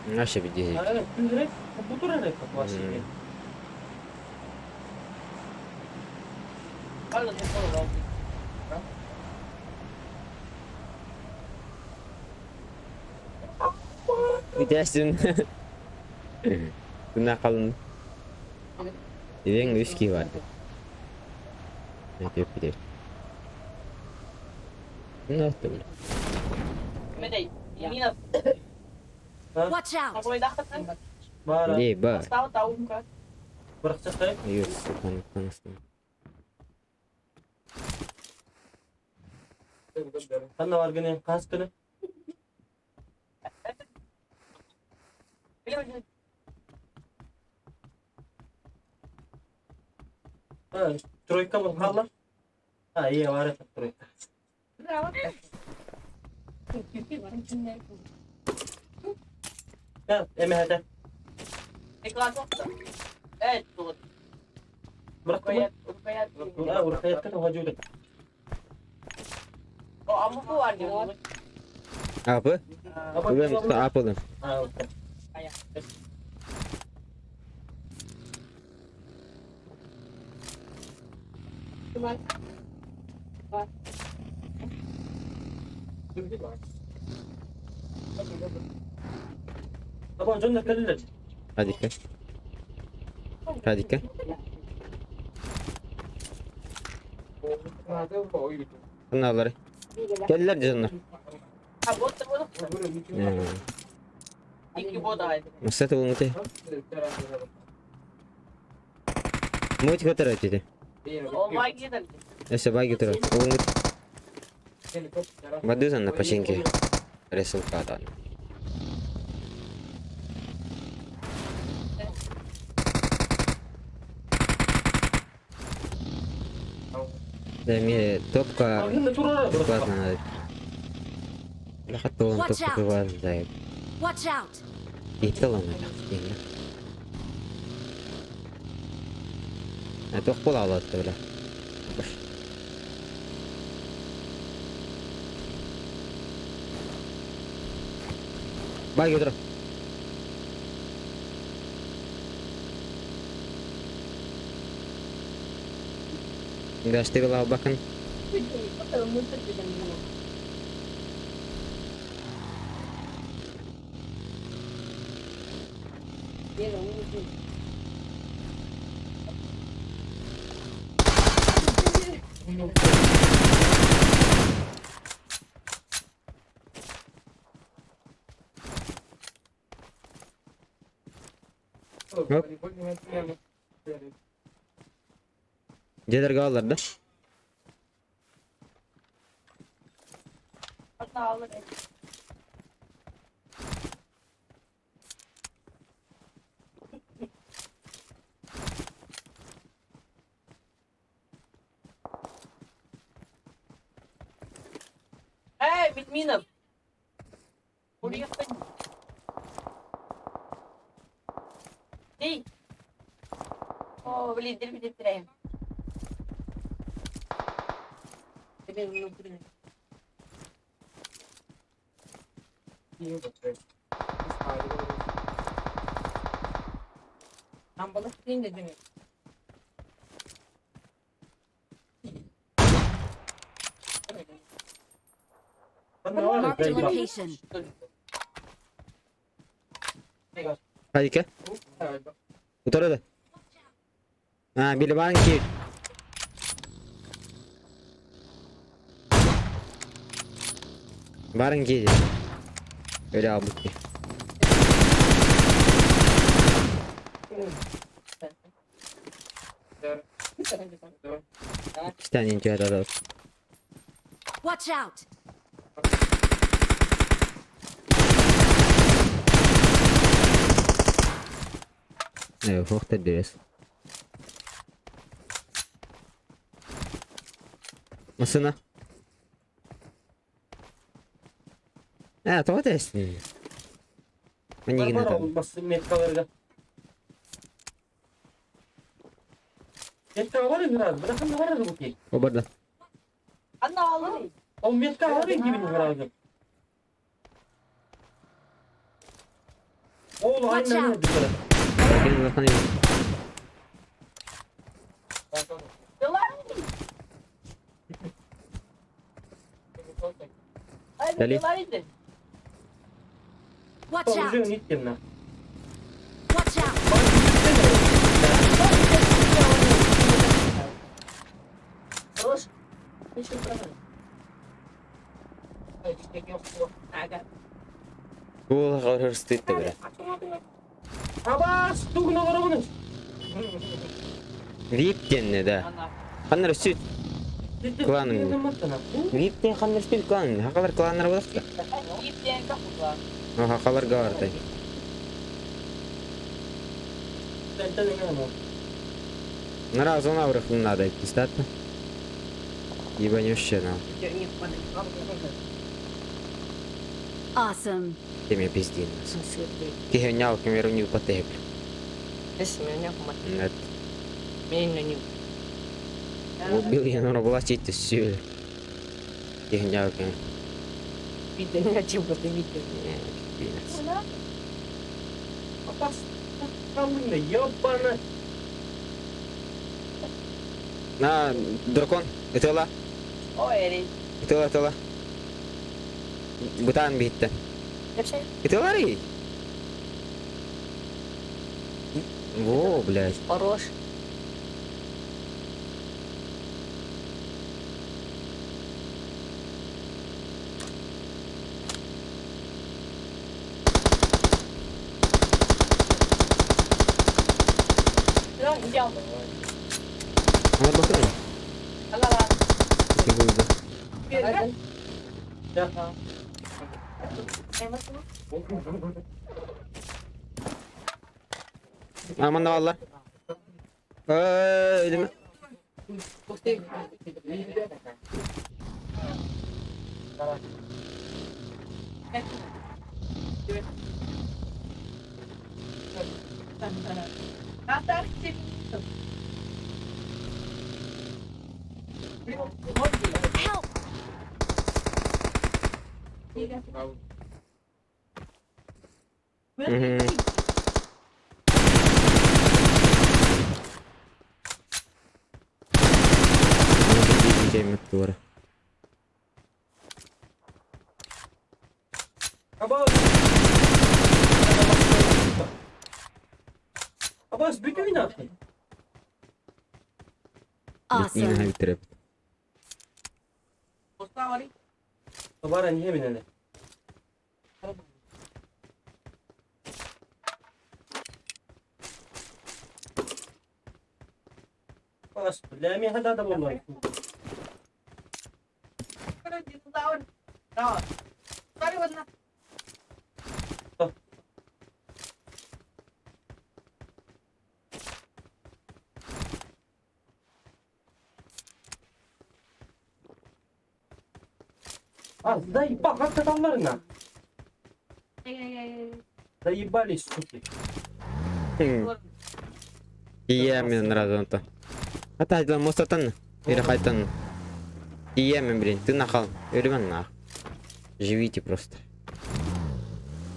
Наша бидеһи. Бүтәсин. Күнә қалын. Дебең үс ки бар. Өтеп битер. Ну, это бля. Watch out. Не, ба. Юс, сука, конечно. Апы? Бүгін апылым. Hadi Hadi Bunları. Geldiler canlar. Масата булмыты. Муть көтөрөт деді. Эсе бай көтөрөт. Булмыт. Бадызан на починке. Ресылка дан. Да мне топка бесплатно надо. Лахат Watch топка out. бывает, да. Watch out. Италана А тоқ бола алады бля. Бай көтөр. Гашты била бакын. Hop. Дедерге алар да. Marked a location. Hadi ke. Утары да. А, били банки. Барын кейdi. Öyle aldık ki. İki tane intihar alalım. Watch out. Evet, hoch da deriz. Масына. Э, тоҕо тэстин? Маннигин Бар атан. ол бас меткаларга. Метка бар biraz. Bırakın da var bu ki. О барда. Ол метка бар gibi biraz. Ол Watch aynen out. öyle bir Кини улахан эбит. Дали. Watch out! Уже ниткен. Watch out! Уол хөрстүт бere. Абас, тугна барабын. Вип денне да. Ханнар сүт. Кланым. Вип ден ханнар сүт клан. Хакалар кланнар болықты. Хакалар гавартай. Нара зона врахну надо идти, статно. Ебанющая нам. Awesome. Ты меня пизди нас. Ты нял камеру не употреблю. Нет. Убил я на была чить все. Ты нял камеру. Абас, камына, ебана. На, дракон, это ла. Это ла, это ла. Бутан битті. Это лари. Во, блядь. Хорош. Ана bakın. İki buldu. Aman da valla. Ölüm. Help! Hı. Diyeceğim duvara. Абас. Абас, бүтүн нахуй. Yine Awesome. bitirip. Бара не мине. Бас, бля, мен хада да болмай. А, заебал, как ты там на? Заебались, суки. Ийэ разонто. Хата айдла мостатан. Или хайтан. Ийэ блин, ты нахал. Өлүмэн нах. Живите просто.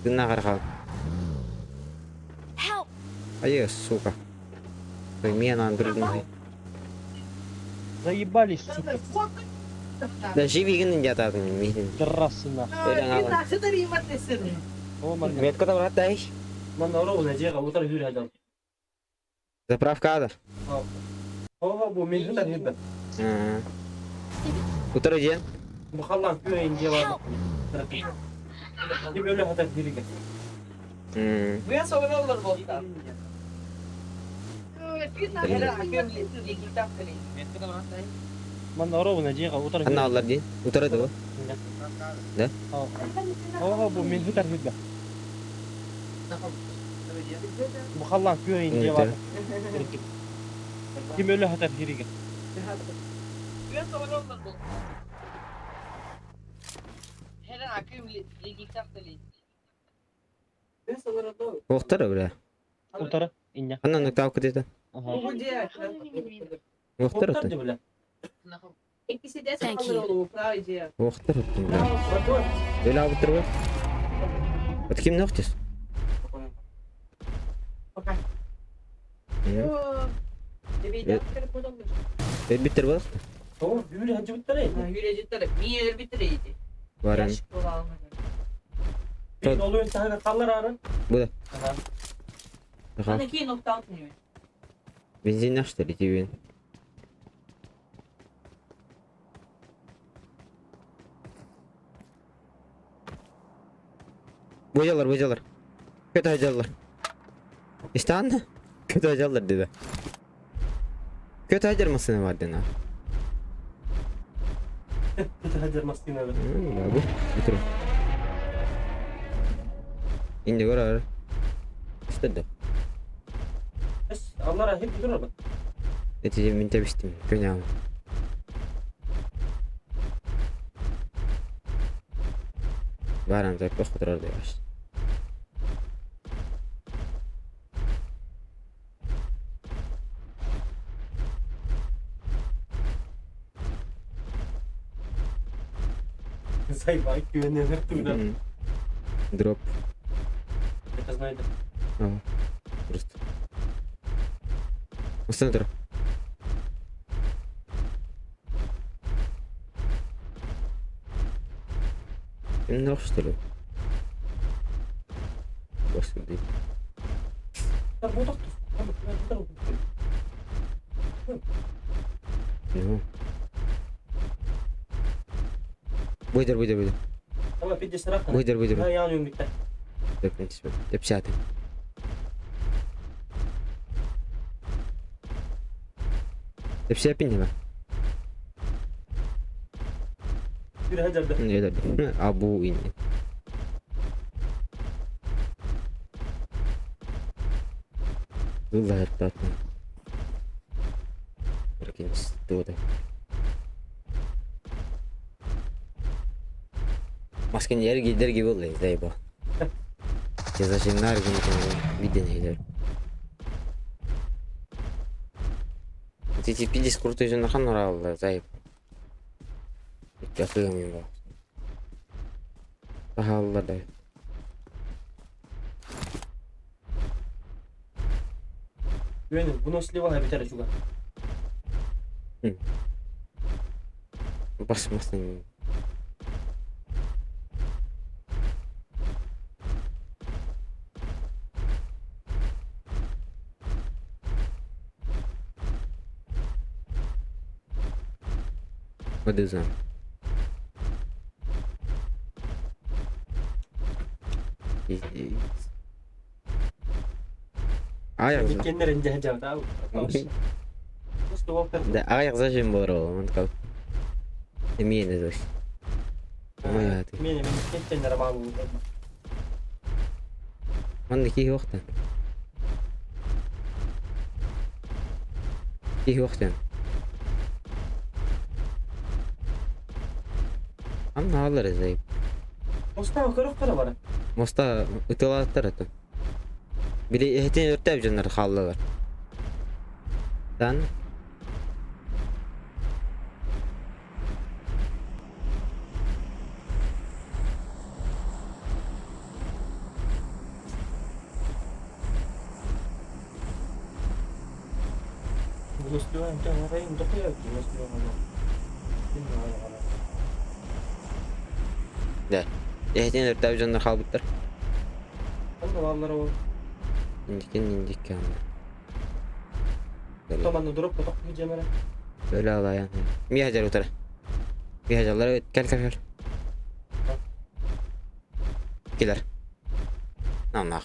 Ты нахархал. Help! Ай, сука. Мена другой. Заебались, сука. Да живи гын жататын мен. Здравствуй, нахуй. Метка да брат дай. Ман ровно жега утар хүрэ адам. Заправка ада. Ого, бу мен хата хибе. Утар ден. Бу халлан күөйн жева. Ким өлө хата хүрүгө. Ман ровно жега утар Анна алар ден. Утар да. Да? Ого, бу мен хутар хибе. Бу халлан күөйн жева. Ким өлө хатар хүрүгө. Охтар бля. Утары. Иння. Анна нуктау кытыта. Ага. Охтар Охтар оттон. ди бля. Thank you. Охтар оттон бля. Öyle avutur var. От ким нохтис? Bitter var. О, бүлі хаджыбыттар ей. Варен. Мен ол ойын тағыға қалар ары. Bu da. Ага. Aha. Бензин нашты ли Bocalar bocalar. Kötü hacarlar. İşte anne. Kötü hacarlar dedi. Kötü hacar mısın var dedi. Kötü hajar mastина. Ya bu. Bitir. İndi gör ar. İşte de. Бес, аллара хеп бүтүр арба. Netice min tebiştim. Günahım. Баран так похутрар deyаш. Зайбай, күенер туда. Дроп. Это знаете. Ага. Просто. Центр. Нох, что ли? Господи. Ну. Выйдер, выйдер, выйдер. Tamam, bir de sıra. Выйдер, выйдер. Ha, yani ümükte. Тепсяты. Тепсяпин не Bir hajarda. Абу инни. Вылла Прикинь, что Maskenin yeri gider gibi oldu zayba. Ceza şimdi her gün bir deneyler. Ти пиздец крутой же нахан нравился, зайб. Атыгам его. Ага, да. Güvenin, bunu sliva biter çuga. Basmasın. What is that? Аяқ. Кеннер инде hajar. Да, аяқ зажим бар ол, он Мені дось. Моя ты. Мені мені кеннер мал. Манна кихи вақтан. Кихи вақтан. Амна алар зайып. Моста көрөк кара бар. Моста ытылаттар аты. Били эхтен өртәп жанар халлалар. Дан. Bunu sliva imkan arayın dokuyor ki bunu sliva. Эхтен өртәп жанар халбыттар. Анда алар ол. Индикен индикен. Таманны durup ток жемере. Öyle alayan. Mi hacar utara. Mi hacarlar evet gel gel gel. Gelir. Tamam ne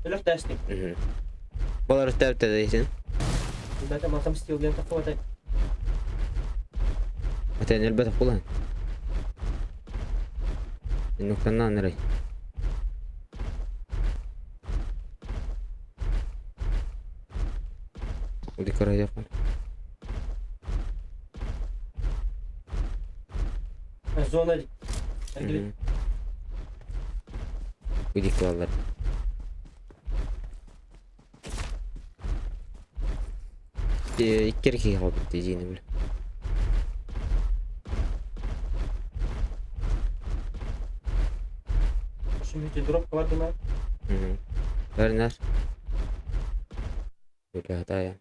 Өлөр тәстик. Болар өртәп тә дейсен. Бәтә матам стилген тақып атай. Атен элбет кулан. Нуктаннан нерей. Уди карай якын. Зона Эргили. Видик баллар. Икки киһи хаалбыт дии бile. Şimdi drop var mı? Вернер. Бля, да я.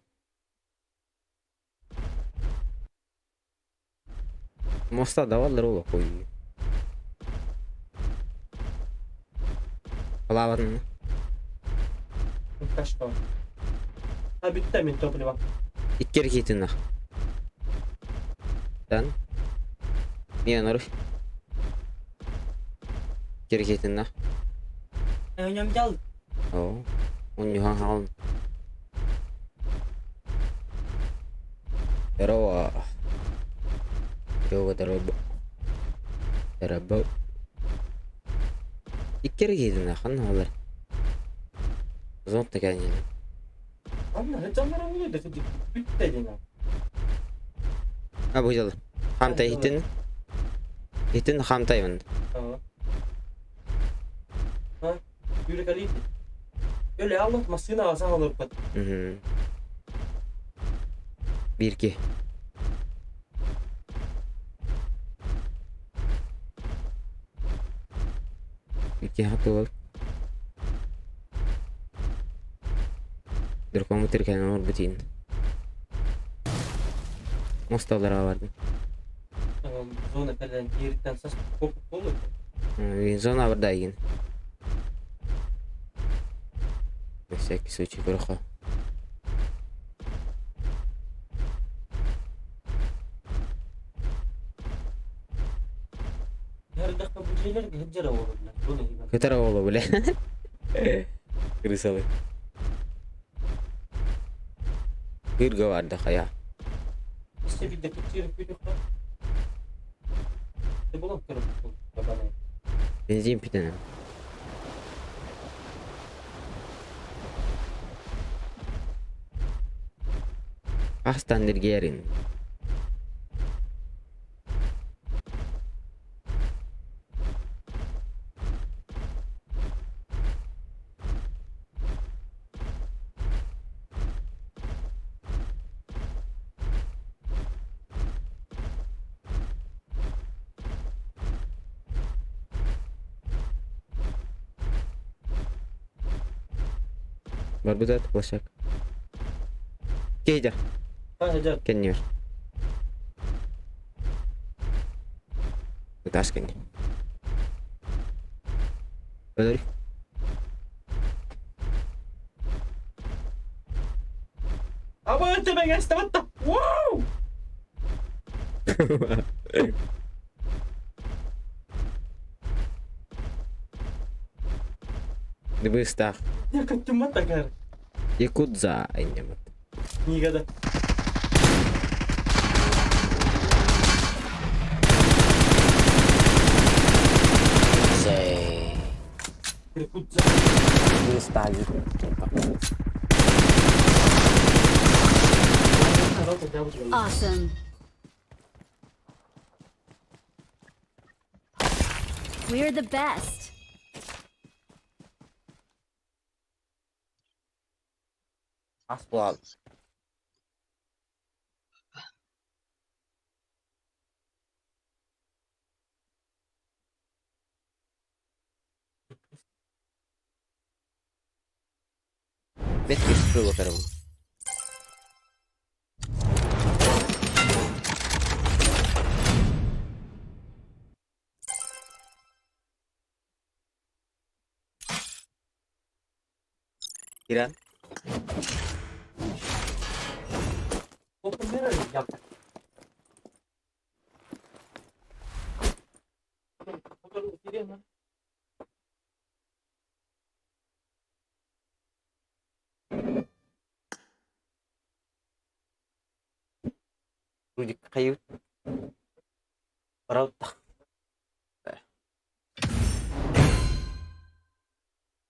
Моста даваллар ол қой. Алабатын. Kaç var? Ha bitti mi toplu bak. Икки киһитин Тан. Мен оры. Икки киһитин Önem gel. Оо. Уньюхан хаалын. Здорово. Здорово, здорово. Здорово. Икки киһитин ханна олар. Зонт такая. Anne heyecanlar oluyor da bitti dedin ha. А бу дьыл. Хамтай хитин. Хитин хамтай он. Tamam. Ha? Yürü kalıydı. Öyle anlatma sığına alsan olur pat. Бирки. Икки хатыл. Дөркөмү тиркен ор бутин. Мосталара бардым. Tamam zona falan yeritten sas kopuk olur. Зона барда еген. На всякий случай көрөхө. Her dakika bu şeyler hıccara olur lan. Bu ne gibi? Көтөр оолу биле. Крысалы. Кырга барды хая. İşte bir de kıçırıp bir de Bulan kırıp bana. Бензин питенем. Астан дергерин. Барбузат площадка. Кейдер, Ha hıcar. кеннер. Ташкин. Өлөр. Ama öte ben geçtim hatta. Wow! Дыбыстах. Ya kaçtım hatta kar. Якудза иннемат. Nigada. Якудза. Дыбыстах. Awesome. We're the best. Асплал. Бет кешті карабы. Иран. Open nereye yap? Рудик кайып. Барабыт.